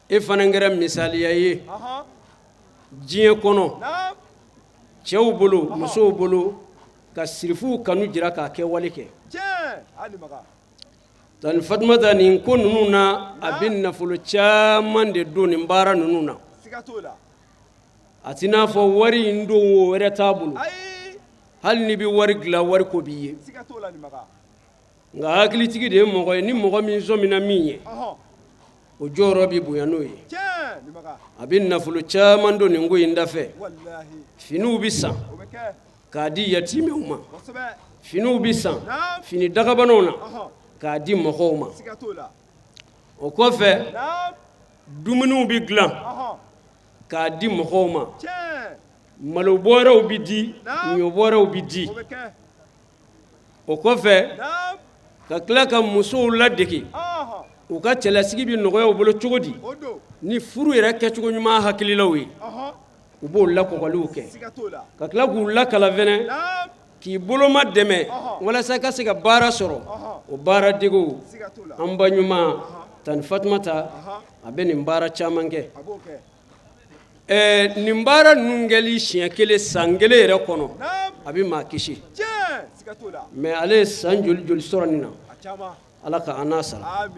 E fana kɛra misaliya ye diɲɛ kɔnɔ. Cɛw bolo, musow bolo, ka sirifuw kanu jira k'a kɛwale kɛ. Tani Fatumata, nin ko ninnu na, a bɛ nafolo caman de don nin baara ninnu na. A t'i n'a fɔ wari in don wo wɛrɛ t'a bolo. Hali n'i bɛ wari dilan, wari ko b'i ye. Nka hakilitigi de ye mɔgɔ ye, ni mɔgɔ min sɔmina min ye, o jɔyɔrɔ bɛ bonya n'o ye. A bɛ nafolo caman don nin ko in dafɛ. Finiw bɛ san k'a di yatimɛw ma, finiw bɛ san, fini dagabanaw na, k'a di mɔgɔw ma. O kɔfɛ, dumuniw bɛ dilan k'a di mɔgɔw ma, malo bɔrɛw bɛ di, ɲɔ bɔrɛw bɛ di. O kɔfɛ, ka tila ka musow ladege, u ka cɛlasigi bɛ nɔgɔya u bolo cogo di ni furu yɛrɛ kɛcogo ɲuman hakililaw ye, u b'o lakɔgɔliw kɛ, ka tila k'u lakalan fɛnɛ, k'i boloma dɛmɛ walasa ka se ka baara sɔrɔ. O baara degew, an ba ɲuman Tani Fatumata, a bɛ nin baara caman kɛ. Ɛɛ, nin baara ninnu kɛli siɲɛ kelen san kelen yɛrɛ kɔnɔ, a bɛ maa kisi. Mais ale ye san joli joli sɔrɔ nin na? Ala ka an n'a sara.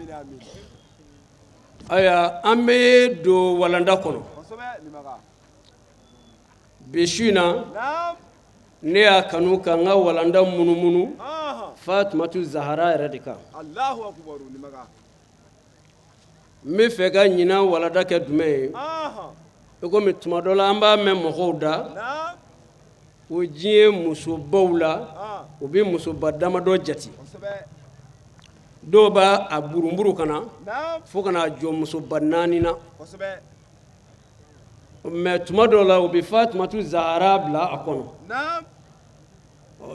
Ayiwa, an bɛ don walanda kɔnɔ bi su in na. Ne y'a kanu ka n ka walanda munumunu Fatumatu Zahara yɛrɛ de kan. N bɛ fɛ ka ɲinan walanda kɛ jumɛn ye? I komi tuma dɔ la, an b'a mɛn mɔgɔw da ko diɲɛ musobaw la, u bɛ musoba damadɔ jate. Dɔw b'a a burunburu ka na fo ka n'a jɔ musoba naani na. Mais tuma dɔw la, u bɛ Fatumatu Zahara bila a kɔnɔ.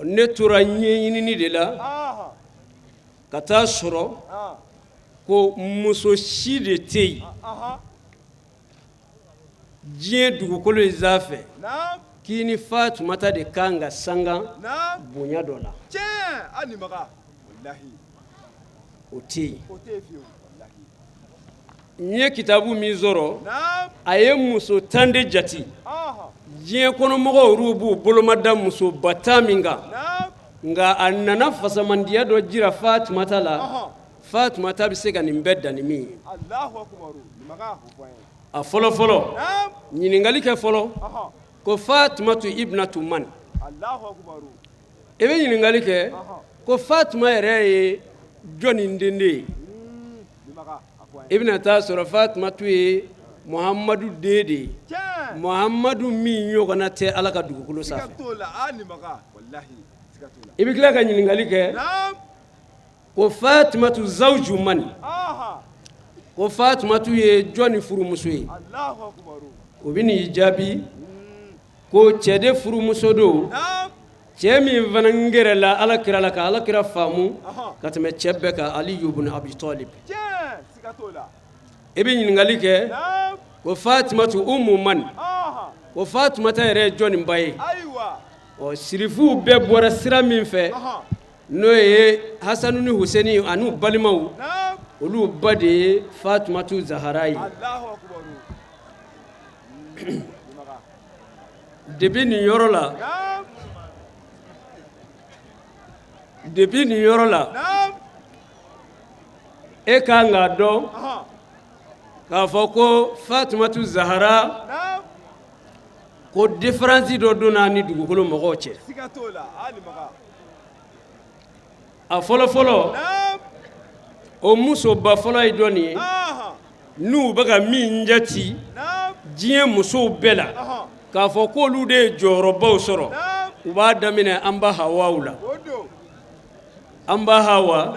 Ne tora ɲɛɲinini de la ka taa sɔrɔ ko muso si de tɛ yen diɲɛ dugukolo in sanfɛ k'i ni Fatumata de kan ka sangan bonya dɔ la, o tɛ yen. N ye kitabu min sɔrɔ, a ye muso 10 de jate. Diɲɛ kɔnɔmɔgɔw olu b'u bolomada musoba 10 min kan, nka a nana fasamandiya dɔ jira Fatumata la, Fatumata bɛ se ka nin bɛɛ dan ni min ye. A fɔlɔ fɔlɔ, ɲininkali kɛ fɔlɔ ko Fatumatu ibnatu man? I bɛ ɲininkali kɛ ko Fatuma yɛrɛ ye jɔnni den de ye? I bɛna taa sɔrɔ Fatumatu ye Muhamadu den de ye, Muhamadu min ɲɔgɔnna tɛ Ala ka dugukolo sanfɛ. I bɛ tila ka ɲininkali kɛ ko Fatumatu zawju man? Ko Fatumatu ye jɔnni furumuso ye? O bɛ n'i jaabi ko cɛ de furumuso don, cɛ min fana gɛrɛla Ala kira la ka Ala kira faamu ka tɛmɛ cɛ bɛɛ kan, Aliyu bun Abi Talib. I bɛ ɲininkali kɛ ko Fatumatu umu man? Ko Fatumata yɛrɛ ye jɔnni ba ye? Ɔ, sirifuw bɛɛ bɔra sira min fɛ, n'o ye Hasanu ni Huseni an'u balimaw, olu ba de ye Fatumatu Zahara ye. Depuis nin yɔrɔ la, depuis nin yɔrɔ la, e ka kan k'a dɔn k'a fɔ ko Fatumatu Zahara, ko différence dɔ donna ni dugukolo mɔgɔw cɛ. A fɔlɔ fɔlɔ, o musoba fɔlɔ ye jɔn ye n'u bɛ ka min jate diɲɛ musow bɛɛ la k'a fɔ k'olu de ye jɔyɔrɔbaw sɔrɔ? U b'a daminɛ an ba Hawaw la. An ba Hawa,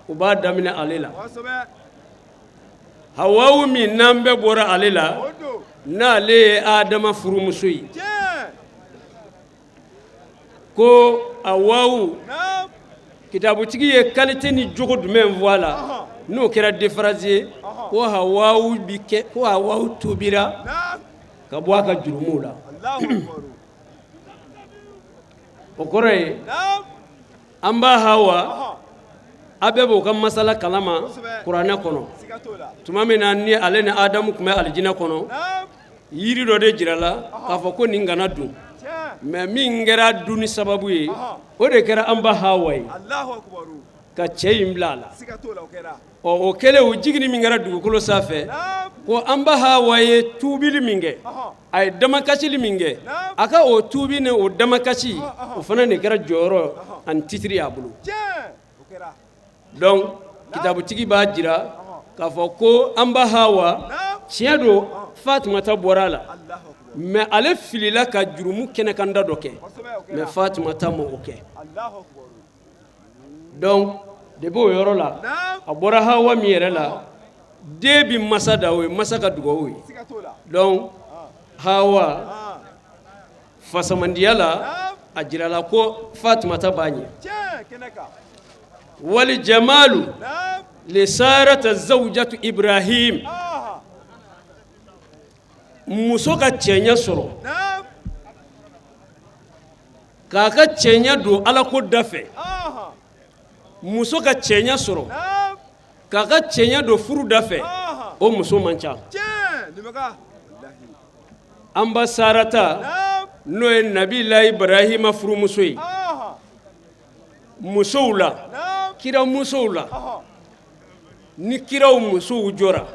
u b'a daminɛ ale la. Hawawu min n'an bɛɛ bɔra ale la, n'ale ye Adama furumuso ye, ko Hawawu, kitabutigi ye qualité ni jogo jumɛn fɔ a la n'o kɛra différence ye ko Hawawu bi kɛ, ko Hawawu tubira ka bɔ a ka jurumuw la? O kɔrɔ ye, an ba Hawa, a bɛɛ b'o ka masala kalama kuranɛ kɔnɔ. Tuma min na ni ale ni Adamu tun bɛ alijinɛ kɔnɔ, yiri dɔ de jirala k'a fɔ ko nin kana dun. Mais min kɛra dunni sababu ye, o de kɛra an ba Hawa ye ka cɛ in bila a la. Ɔ, o kɛlen, o jiginni min kɛra dugukolo sanfɛ, ko an ba Hawa ye tuubili min kɛ, a ye damakasili min kɛ, a ka o tuubi ni o damakasi, o fana de kɛra jɔyɔrɔ ani titiri y'a bolo. Donc kitabutigi b'a jira k'a fɔ ko an ba Hawa, tiɲɛ don, Fatumata bɔra a la, mais ale filila ka jurumu kɛnɛkanda dɔ kɛ, mais Fatumata ma o kɛ. Donc depuis o yɔrɔ la, a bɔra Hawa min yɛrɛ la, den bi masa da, o ye masa ka dugawu ye. Donc Hawa fasamandiya la, a jirala ko Fatumata b'a ɲɛ. Wali jamalu le Sarata zawjatu Ibrahim, muso ka cɛɲɛ sɔrɔ k'a ka cɛɲɛ don Ala ko da fɛ, muso ka cɛɲɛ sɔrɔ k'a ka cɛɲɛ don furu da fɛ, o muso man ca. An ba Sarata, n'o ye Nabila Ibrahima furumuso ye, musow la, kira musow la, ni kiraw musow jɔra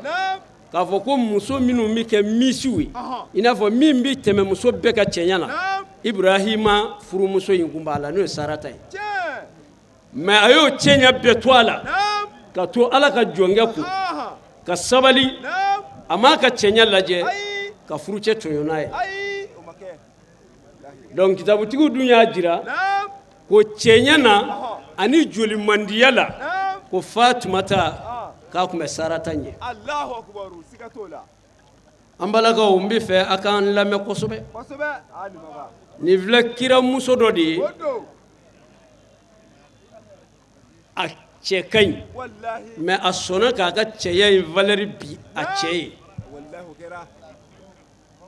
k'a fɔ ko muso minnu bɛ kɛ misiw ye, i n'a fɔ min bɛ tɛmɛ muso bɛɛ ka cɛɲɛ na, Ibrahima furumuso in kun b'a la, n'o ye Sarata ye. Mais a y'o cɛɲɛ bɛɛ to a la ka to Ala ka jɔnkɛ kun ka sabali, a m'a ka cɛɲɛ lajɛ ka furucɛ tɔɲɔ n'a ye. Donc kitabutigiw dun y'a jira ko cɛɲɛ na ani joli mandiya la, ko Fatumata k'a tun bɛ Sarata ɲɛ. An balakaw, n bɛ fɛ a k'an lamɛn kosɛbɛ. Nin filɛ kiramuso dɔ de ye, a cɛ ka ɲi, mais a sɔnna k'a ka cɛya in valeur bi a cɛ ye.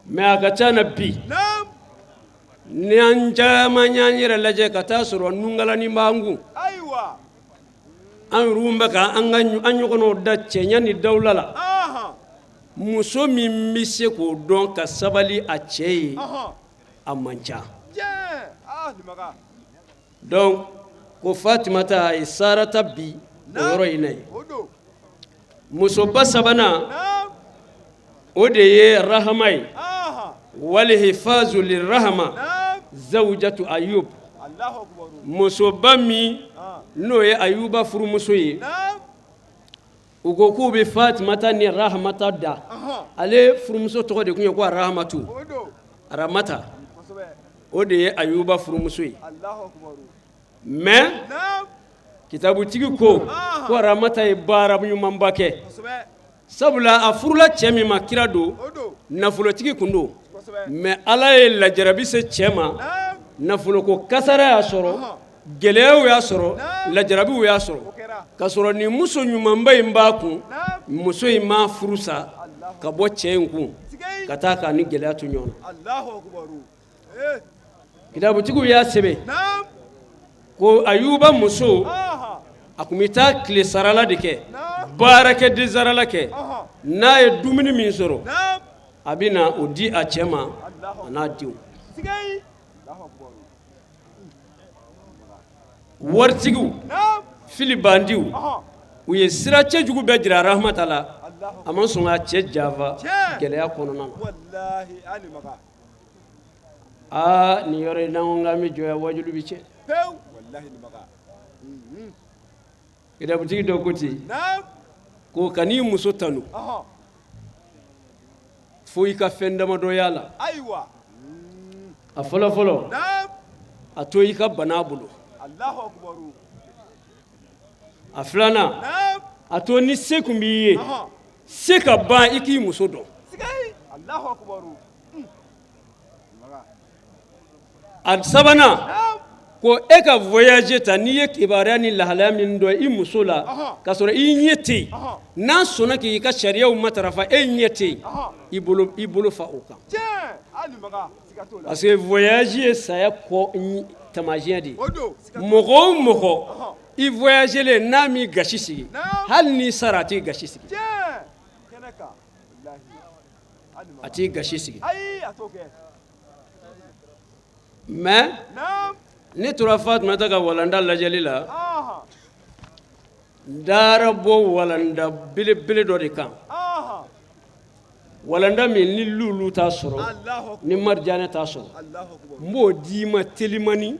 Mais a ka ca na bi, ni an caman y'an yɛrɛ lajɛ ka taa sɔrɔ nungalanin b'an kun, an yɛrɛw bɛ ka an ka an ɲɔgɔnnaw da cɛɲɛ ni dawula la. Muso min bɛ se k'o dɔn ka sabali a cɛ ye, a man ca. Donc ko Fatumata a ye Sarata bi o yɔrɔ in na yen. Musoba sabanan, o de ye Rahama ye, walihifazu lirahama zawjatu Ayub, musoba min n'o ye Ayuba furumuso ye. U ko k'u bɛ Fatumata ni Rahamata da, ale furumuso tɔgɔ de tun ye ko Rahamatu, Ramata, o de ye Ayuba furumuso ye. Mais kitabutigi ko ko Ramata ye baara ɲumanba kɛ, sabula a furula cɛ min ma, kira don, nafolotigi kun don, mais Ala ye lajarabi se cɛ ma, nafoloko kasara y'a sɔrɔ, gɛlɛyaw y'a sɔrɔ, lajarabiw y'a sɔrɔ, ka sɔrɔ nin muso ɲumanba in b'a kun. Muso in ma furu sa ka bɔ cɛ in kun ka taa k'a ni gɛlɛya to ɲɔgɔn na. Kitabutigiw y'a sɛbɛn ko Ayuba muso, a tun bɛ taa tile sarala de kɛ, baarakɛden sarala kɛ. N'a ye dumuni min sɔrɔ, a bɛ na o di a cɛ ma a n'a denw. Waritigiw fili bandiw, u ye sira cɛjugu bɛɛ jira Rahamata la, a ma sɔn k'a cɛ janfa gɛlɛya kɔnɔna na. Aa, nin yɔrɔ in n'an ko k'an bɛ jɔ yan, wajulu bɛ tiɲɛ. Kitabutigi dɔ ko ten ko kan'i muso tanu fo i ka fɛn damadɔ y'a la. A fɔlɔ fɔlɔ, a to i ka bana a bolo. A filanan, a to ni se kun b'i ye, se ka ban, i k'i muso dɔn. A sabanan, ko e ka voyage ta, n'i ye kibaruya ni lahalaya min dɔn i muso la k'a sɔrɔ i ɲɛ tɛ yen, n'a sɔnna k'i ka sariyaw matarafa, e ɲɛ tɛ yen, i bolo fa o kan, parce que voyage ye saya kɔ taamasiyɛn de ye. Mɔgɔ o mɔgɔ i voyagelen n'a m'i gasi sigi, hali n'i sara, a t'i gasi sigi, a t'i gasi sigi. Mais ne tora Fatumata ka walanda lajɛli la, n taara bɔ walanda belebele dɔ de kan, walanda min ni lulu t'a sɔrɔ, ni marijanɛ t'a sɔrɔ. N b'o d'i ma telimani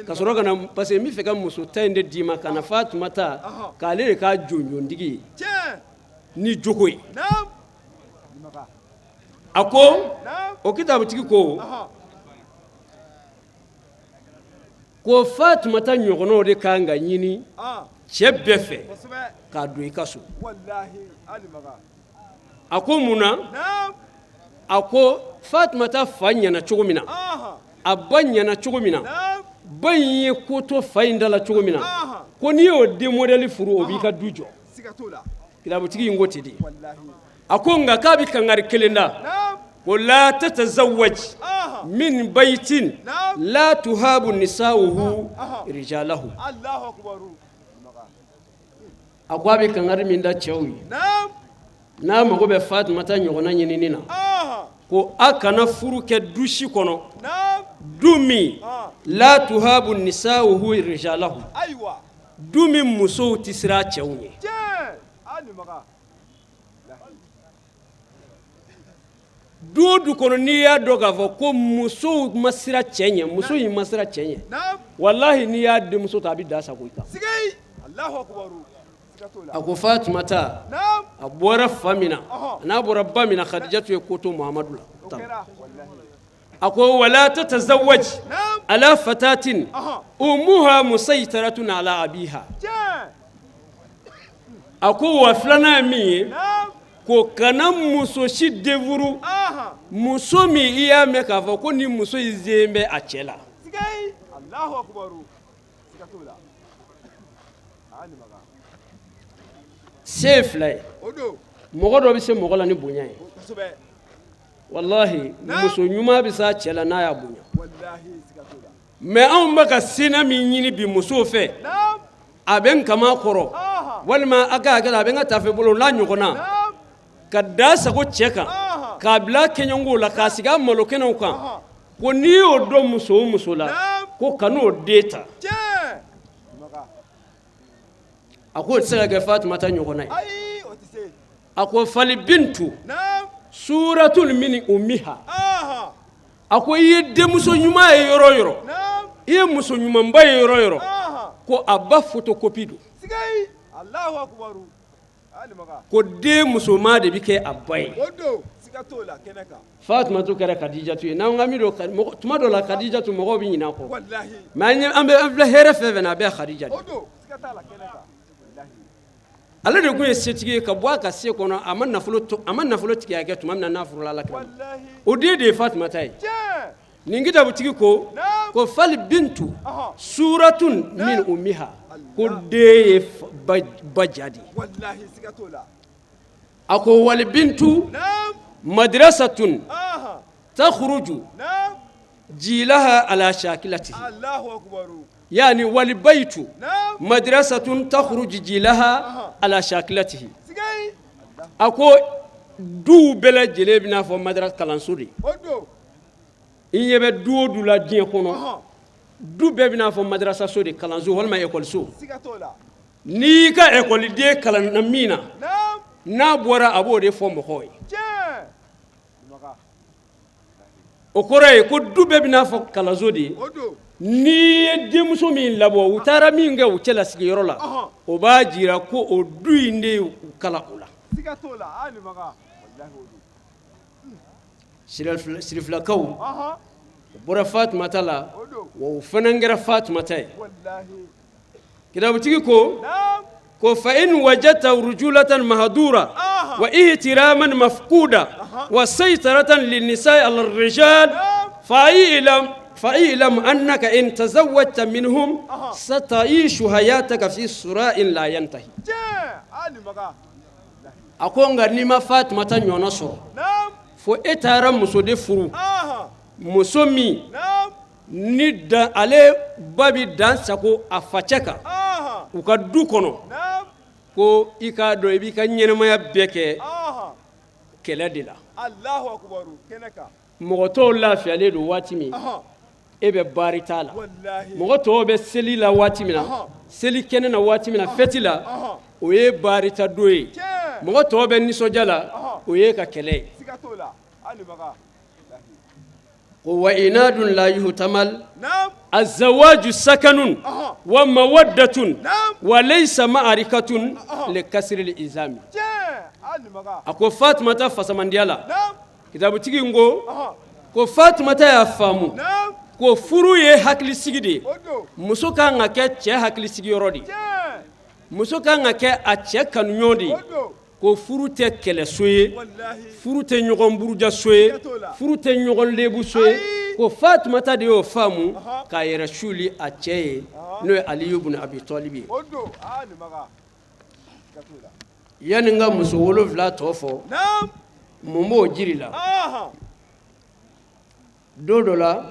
ka sɔrɔ ka na, parce que n bɛ fɛ ka muso ta in de d'i ma ka na Fatumata k'ale de k'a jɔnjɔntigi ye ni jogo ye. A ko o kitabutigi ko ko Fatumata ɲɔgɔnnaw de kan ka ɲini cɛ bɛɛ fɛ k'a don i ka so. A ko mun na? A ko Fatumata fa ɲɛna cogo min na, a ba ɲɛna cogo min na, ba in ye ko to fa in da la cogo min na, ko n'i y'o den modèle furu, o b'i ka du jɔ. Kitabutigi in ko ten de. A ko nka k'a bɛ kangari kelen da, ko la tatazawwaj min bayitin la tuhabu nisa'uhu rijalahu. A ko a bɛ kangari min da cɛw ye, n'a mago bɛ Fatumata ɲɔgɔnna ɲinini na, ko a kana furu kɛ du si kɔnɔ, du min la tuhabu nisa'uhu rijalahu, du min musow tɛ siran cɛw ɲɛ. Du o du kɔnɔ, n'i y'a dɔn k'a fɔ ko musow ma siran cɛ ɲɛ, muso in ma siran cɛ ɲɛ, walahi n'i y'a denmuso ta, a bɛ da sago i kan. A ko Fatumata a bɔra fa min na, n'a bɔra ba min na, Khadijatu ye ko to Muhamadu la. A ko wala tatazawwaj ala fatatin ummuha musaytaratun ala abiha. A ko wa filanan ye min ye, ko kana muso si den furu, muso min i y'a mɛn k'a fɔ ko ni muso in sen bɛ a cɛ la. Se ye fila ye, mɔgɔ dɔ bɛ se mɔgɔ la ni bonya ye. Walahi muso ɲuman bɛ s'a cɛ la n'a y'a bonya. Mais anw bɛ ka sena min ɲini bi musow fɛ, a bɛ n kaman kɔrɔ walima a ka hakɛ, a bɛ n ka tafe bolo n'a ɲɔgɔnna, ka da sago cɛ kan, k'a bila kɛɲɔgɔnw la, k'a sigi a malo kɛnɛw kan, ko n'i y'o dɔn muso o muso la, ko kan'o den ta. A ko o tɛ se ka kɛ Fatumata ɲɔgɔnna ye. A ko fali bintu suratun min ummiha. A ko i ye denmuso ɲuman ye yɔrɔ o yɔrɔ, i ye muso ɲumanba ye yɔrɔ o yɔrɔ, ko a ba photocopie don. Ko den musoman de bɛ kɛ a ba ye. Fatumatu kɛra Kadijatu ye. N'an ka mi don tuma dɔ la, Kadijatu mɔgɔw bɛ ɲinɛ a kɔ, mais an bɛ an filɛ hɛrɛ fɛn fɛn na, a bɛɛ Kadija de. Ale de tun ye setigi ye ka bɔ a ka se kɔnɔ, a ma nafolo a ma nafolo tigiya kɛ tuma min na n'a furula Ala kira ma, o den de ye Fatumata ye. Nin kitabutigi ko ko fali bintu suratun min ummiha, ko den ye ba ja de ye. A ko wali bintu madrasatun takhruju jilaha ala shakilatihi, yani wali bayitu madrasatun takhruju jilaha ala shakilatihi. A ko duw bɛɛ lajɛlen bɛna fɔ madrasa kalanso de. I ɲɛ bɛ du o du la diɲɛ kɔnɔ, du bɛɛ bɛna fɔ madrasaso de, kalanso walima ekɔliso. N'i y'i ka ekɔliden kalan na min na, n'a bɔra, a b'o de fɔ mɔgɔw ye. O kɔrɔ ye ko du bɛɛ bɛna fɔ kalanso de ye. N'i ye denmuso min labɔ, u taara min kɛ u cɛlasigiyɔrɔ la, o b'a jira ko o du in de y'u kalan o la. Sirifilakaw o bɔra Fatumata la, wa o fana kɛra Fatumata ye. Kitabutigi ko ko fa in wajadta rujulatan mahdura wa ihtiraman mafquda wa saytaratan linnisa'i ala rijal, fa i'lam fa i'lam annaka in tazawwajta minhum sata'ishu hayataka fi sura'in la yantahi. A ko nka n'i ma Fatumata ɲɔgɔnna sɔrɔ, fo e taara muso de furu, muso min ni dan ale ba bɛ dan sago a facɛ kan u ka du kɔnɔ, ko i k'a dɔn i b'i ka ɲɛnamaya bɛɛ kɛ kɛlɛ de la. Mɔgɔ tɔw lafiyalen don waati min, E bɛ baarita la. Mɔgɔ tɔw bɛ seli la waati min na, seli kɛnɛ na waati min na, fɛti la, o ye baarita don ye. Mɔgɔ tɔw bɛ nisɔndiya la, o ye ka kɛlɛ ye. Ko wa inadun la yuhtamal azawaju sakanun wa mawaddatun wa laysa ma'arikatun li kasril izami. A ko Fatumata fasamandiya la, kitabutigi in ko ko Fatumata y'a faamu ko furu ye hakilisigi de ye. Muso ka kan ka kɛ cɛ hakilisigi yɔrɔ de ye, muso ka kan ka kɛ a cɛ kanuɲɔgɔn de ye. Ko furu tɛ kɛlɛso ye, furu tɛ ɲɔgɔn burujaso ye, furu tɛ ɲɔgɔn lebuso ye. Ko Fatumata de y'o faamu k'a yɛrɛ suli a cɛ ye, n'o ye Aliyu bun Abi Tɔlibi ye. Yanni n ka muso 7 tɔ fɔ, mun b'o jiri la? Don dɔ la,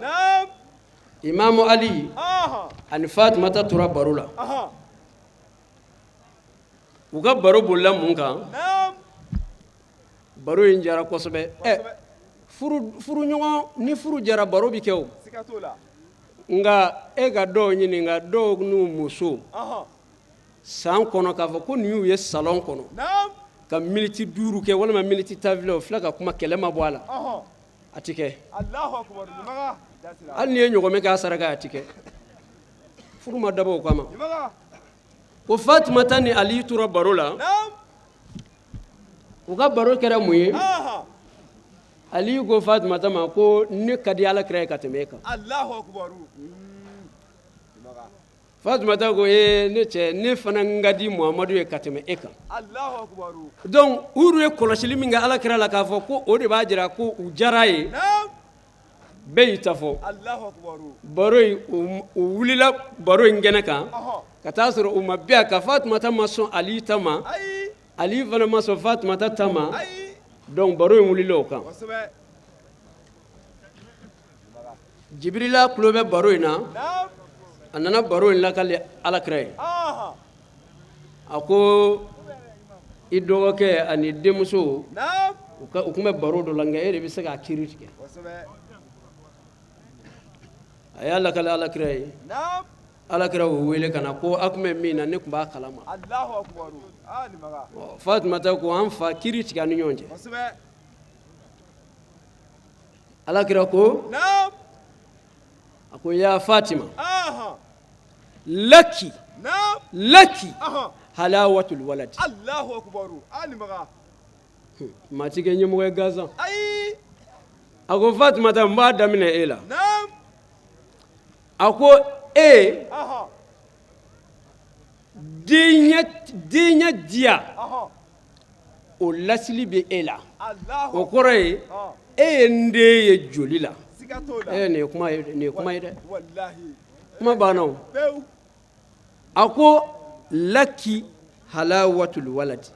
Imamu Ali ani Fatumata tora baro la. U ka baro bolila mun kan? Baro in jara kosɛbɛ. Ɛ, furuɲɔgɔn ni furu jara, baro bɛ kɛ o. Nka e ka dɔw ɲininka, dɔw n'u muso san kɔnɔ, k'a fɔ ko nin y'u ye salon kɔnɔ ka miniti 5 kɛ walima miniti 10 filɛ, o filɛ ka kuma, kɛlɛ ma bɔ a la, a tɛ kɛ. Hali n'i ye ɲɔgɔmɛ k'a saraka, a tɛ kɛ. Furu ma dabɔ o kama. Ko Fatumata ni Ali tora baro la. U ka baro kɛra mun ye? Ali ko Fatumata ma ko ne ka di Ala kira ye ka tɛmɛ e kan. Fatumata ko ee, ne cɛ, ne fana n ka di Muhamadu ye ka tɛmɛ e kan. Donc u ye kɔlɔsili min kɛ Ala kira la, k'a fɔ ko o de b'a jira ko u diyara ye, bɛɛ y'i ta fɔ. Baro in, u wulila baro in kɛnɛ kan ka taa sɔrɔ u ma bɛn a kan. Fatumata ma sɔn Ali ta ma, Ali fana ma sɔn Fatumata ta ma. Donc baro in wulila o kan. Jibirila tulo bɛ baro in na. A nana baro in lakali Alakira ye. A ko i dɔgɔkɛ ani denmuso, u tun bɛ baro dɔ la, nka e de bɛ se k'a kiiri tigɛ. A y'a lakali Alakira ye. Alakira y'u wele ka na ko a tun bɛ min na, ne tun b'a kalama. Fatumata ko an fa, kiiri tigɛ an ni ɲɔgɔn cɛ. Alakira ko, a ko ya Fatima, laki laki halawatul walad. Maa ti kɛ ɲɛmɔgɔ ye gansan. A ko Fatumata, n b'a daminɛ e la. A ko e denya diya, o lasili bɛ e la. O kɔrɔ ye e ye n den ye joli la. Nin ye kuma ye, nin ye kuma ye dɛ, kuma banna o. A ko laki halawatul walad.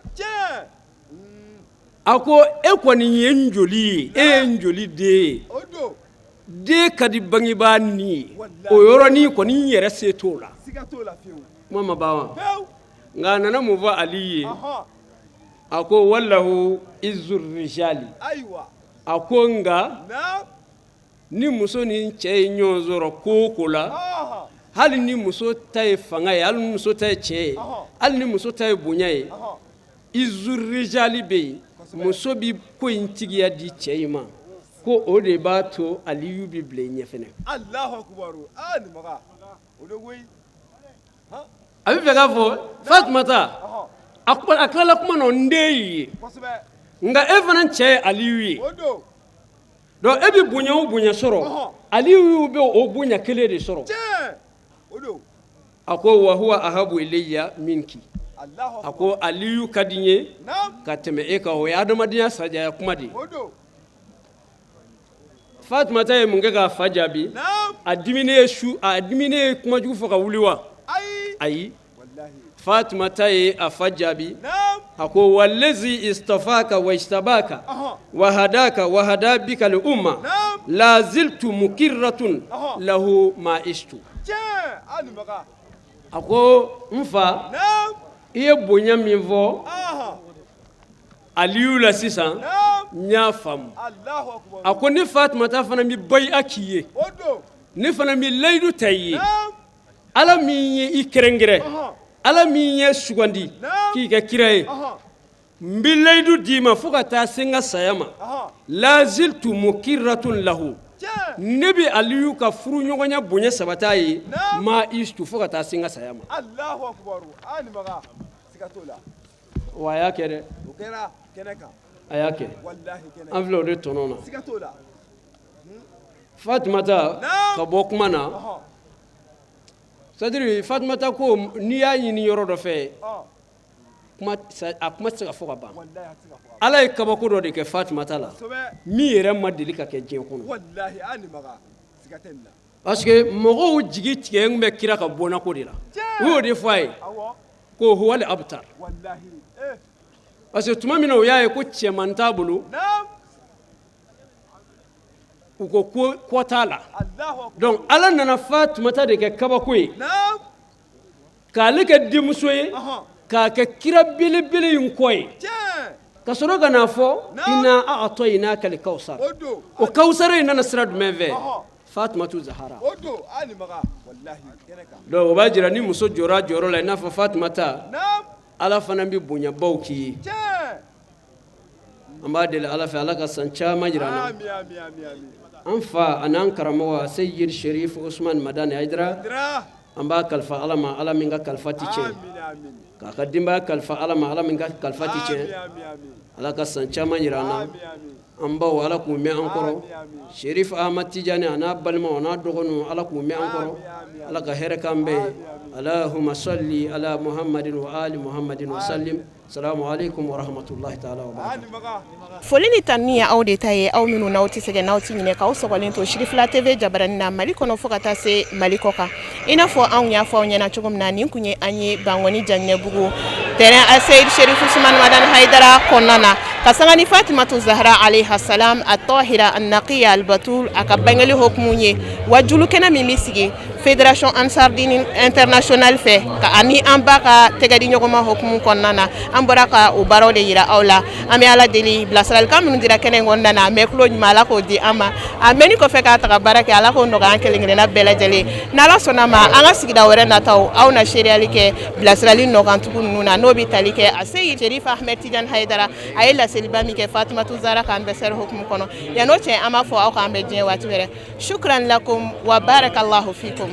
A ko e kɔni ye n joli ye, e ye n joli den ye. Den ka di bangebaa ni ye, o yɔrɔnin kɔni, n yɛrɛ se t'o la. Kuma ma ban wa? Nka a nana mun fɔ Ali ye? A ko walahu izu rijali. A ko nka ni muso ni cɛ ye ɲɔgɔn sɔrɔ ko o ko la, hali ni muso ta ye fanga ye, hali ni muso ta ye cɛ ye, hali ni muso ta ye bonya ye, izu rijali bɛ yen. Muso bɛ ko in tigiya di cɛ in ma, ko o de b'a to Aliyu bɛ bila i ɲɛ fɛnɛ. A bɛ fɛ k'a fɔ Fatumata, a tilala kuma na, n den y'i ye, nka e fana cɛ ye Aliyu ye. Donc e bɛ bonya o bonya sɔrɔ, Aliyu bɛ o bonya kelen de sɔrɔ. A ko wa huwa ahabu ilayya minki. A ko Aliyu ka di n ye ka tɛmɛ e kan. O ye adamadenya sajaya kuma de ye. Fatumata ye mun kɛ k'a fa jaabi? A diminen su, a diminen ye kuma jugu fɔ ka wuli wa? Ayi. Fatumata ye a fa jaabi, a ko walezi istafaka wa ijtabaka wa hadaka wa hada bika li umma la ziltu mukirratun lahu ma ishtu. A ko n fa, i ye bonya min fɔ Aliyu la sisan, n y'a faamu. A ko ne Fatumata fana bɛ bayi'a k'i ye. Ne fana bɛ layidu ta i ye, Ala min ye i kɛrɛnkɛrɛn, Ala min ye sugandi k'i kɛ kira ye, n bɛ layidu d'i ma fo ka taa se n ka saya ma, laziltu mukirratun lahu, ne bɛ Aliyu ka furuɲɔgɔnya bonya sabati ye, ma istu, fo ka taa se n ka saya ma. Wa a y'a kɛ dɛ, a y'a kɛ, an filɛ o de tɔnɔ na. Fatumata ka bɔ kuma na, c'est-à-dire Fatumata ko n'i y'a ɲini yɔrɔ dɔ fɛ, a kuma tɛ se ka fɔ ka ban. Ala ye kabako dɔ de kɛ Fatumata la min yɛrɛ ma deli ka kɛ diɲɛ kɔnɔ, parce que mɔgɔw jigi tigɛ bɛ kira ka bɔnako de la. U y'o de fɔ a ye ko huwal abtar, parce que tuma min na u y'a ye ko cɛman t'a bolo, u ko ko kɔ t'a la. Donc Ala nana Fatumata de kɛ kabako ye k'ale kɛ denmuso ye, k'a kɛ kira belebele in kɔ ye, ka sɔrɔ ka n'a fɔ inna a'tayinaka al-kawsar. O kawsara in nana sira jumɛn fɛ? Fatumatu Zahara. Donc o b'a jira ni muso jɔra jɔyɔrɔ la i n'a fɔ Fatumata, Ala fana bɛ bonyabaw k'i ye. An b'a deli Ala fɛ, Ala ka san caman jira an na. An fa an'an karamɔgɔ Seyid Sherif Usman Madani Hayidara, an b'a kalifa Ala ma, Ala min ka kalifa tɛ tiɲɛ, k'a ka denbaya kalifa Ala ma, Ala min ka kalifa tɛ tiɲɛ. Ala ka san caman jira an na. An baw, Ala k'u mɛn an kɔrɔ. Sherif Ahmad Tijani a n'a balimaw a n'a dɔgɔninw, Ala k'u mɛn an kɔrɔ. Ala ka hɛrɛ k'an bɛɛ ye. Allahumma salli ala Muhammadin wa ali Muhammadin wa sallim. Salamu alaikum wa rahmatullahi ta'ala wa barakatuh. Foli ni tanuni ye aw de ta ye, aw minnu n'aw tɛ sɛgɛn, n'aw tɛ ɲinɛ k'aw sɔgɔlen to Sirifila TV jabarani na Mali kɔnɔ fo ka taa se Mali kɔ kan. I n'a fɔ anw y'a fɔ aw ɲɛna cogo min na, nin kun ye an ye Bankɔni Jaɲinɛbugu terrain Aseyid Sherif Usman Madani Hayidara kɔnɔna na, ka sanga ni Fatimatu Zahra alayha salam at-tahira an-naqiya al-batul a ka bangeli hokumu ye, wajulu kɛnɛ min bɛ sigi Fédération Ansar Dine Internationale fɛ ka ani an ba ka tɛgɛ di ɲɔgɔn ma hokumu kɔnɔna na. An bɔra ka o baaraw de yira aw la. An bɛ Ala deli, bilasiralikan minnu dira kɛnɛ in kɔnɔna na, mɛ tulo ɲuman, Ala k'o di an ma. A mɛnni kɔfɛ k'a ta ka baara kɛ, Ala k'o nɔgɔya an kelen kelenna bɛɛ lajɛlen. N'Ala sɔnna ma, an ka sigida wɛrɛ nataw, aw na seereyali kɛ bilasirali nɔkantugu ninnu na, n'o bɛ tali kɛ a Seyid Sherif Ahmed Tidiane Hayidara, a ye laseliba min kɛ Fatimatu Zahra ka anniversaire hokumu kɔnɔ. Yan'o cɛ, an b'a fɔ aw k'an bɛn diɲɛ waati wɛrɛ. Shukran lakum wa barakallahu fikum.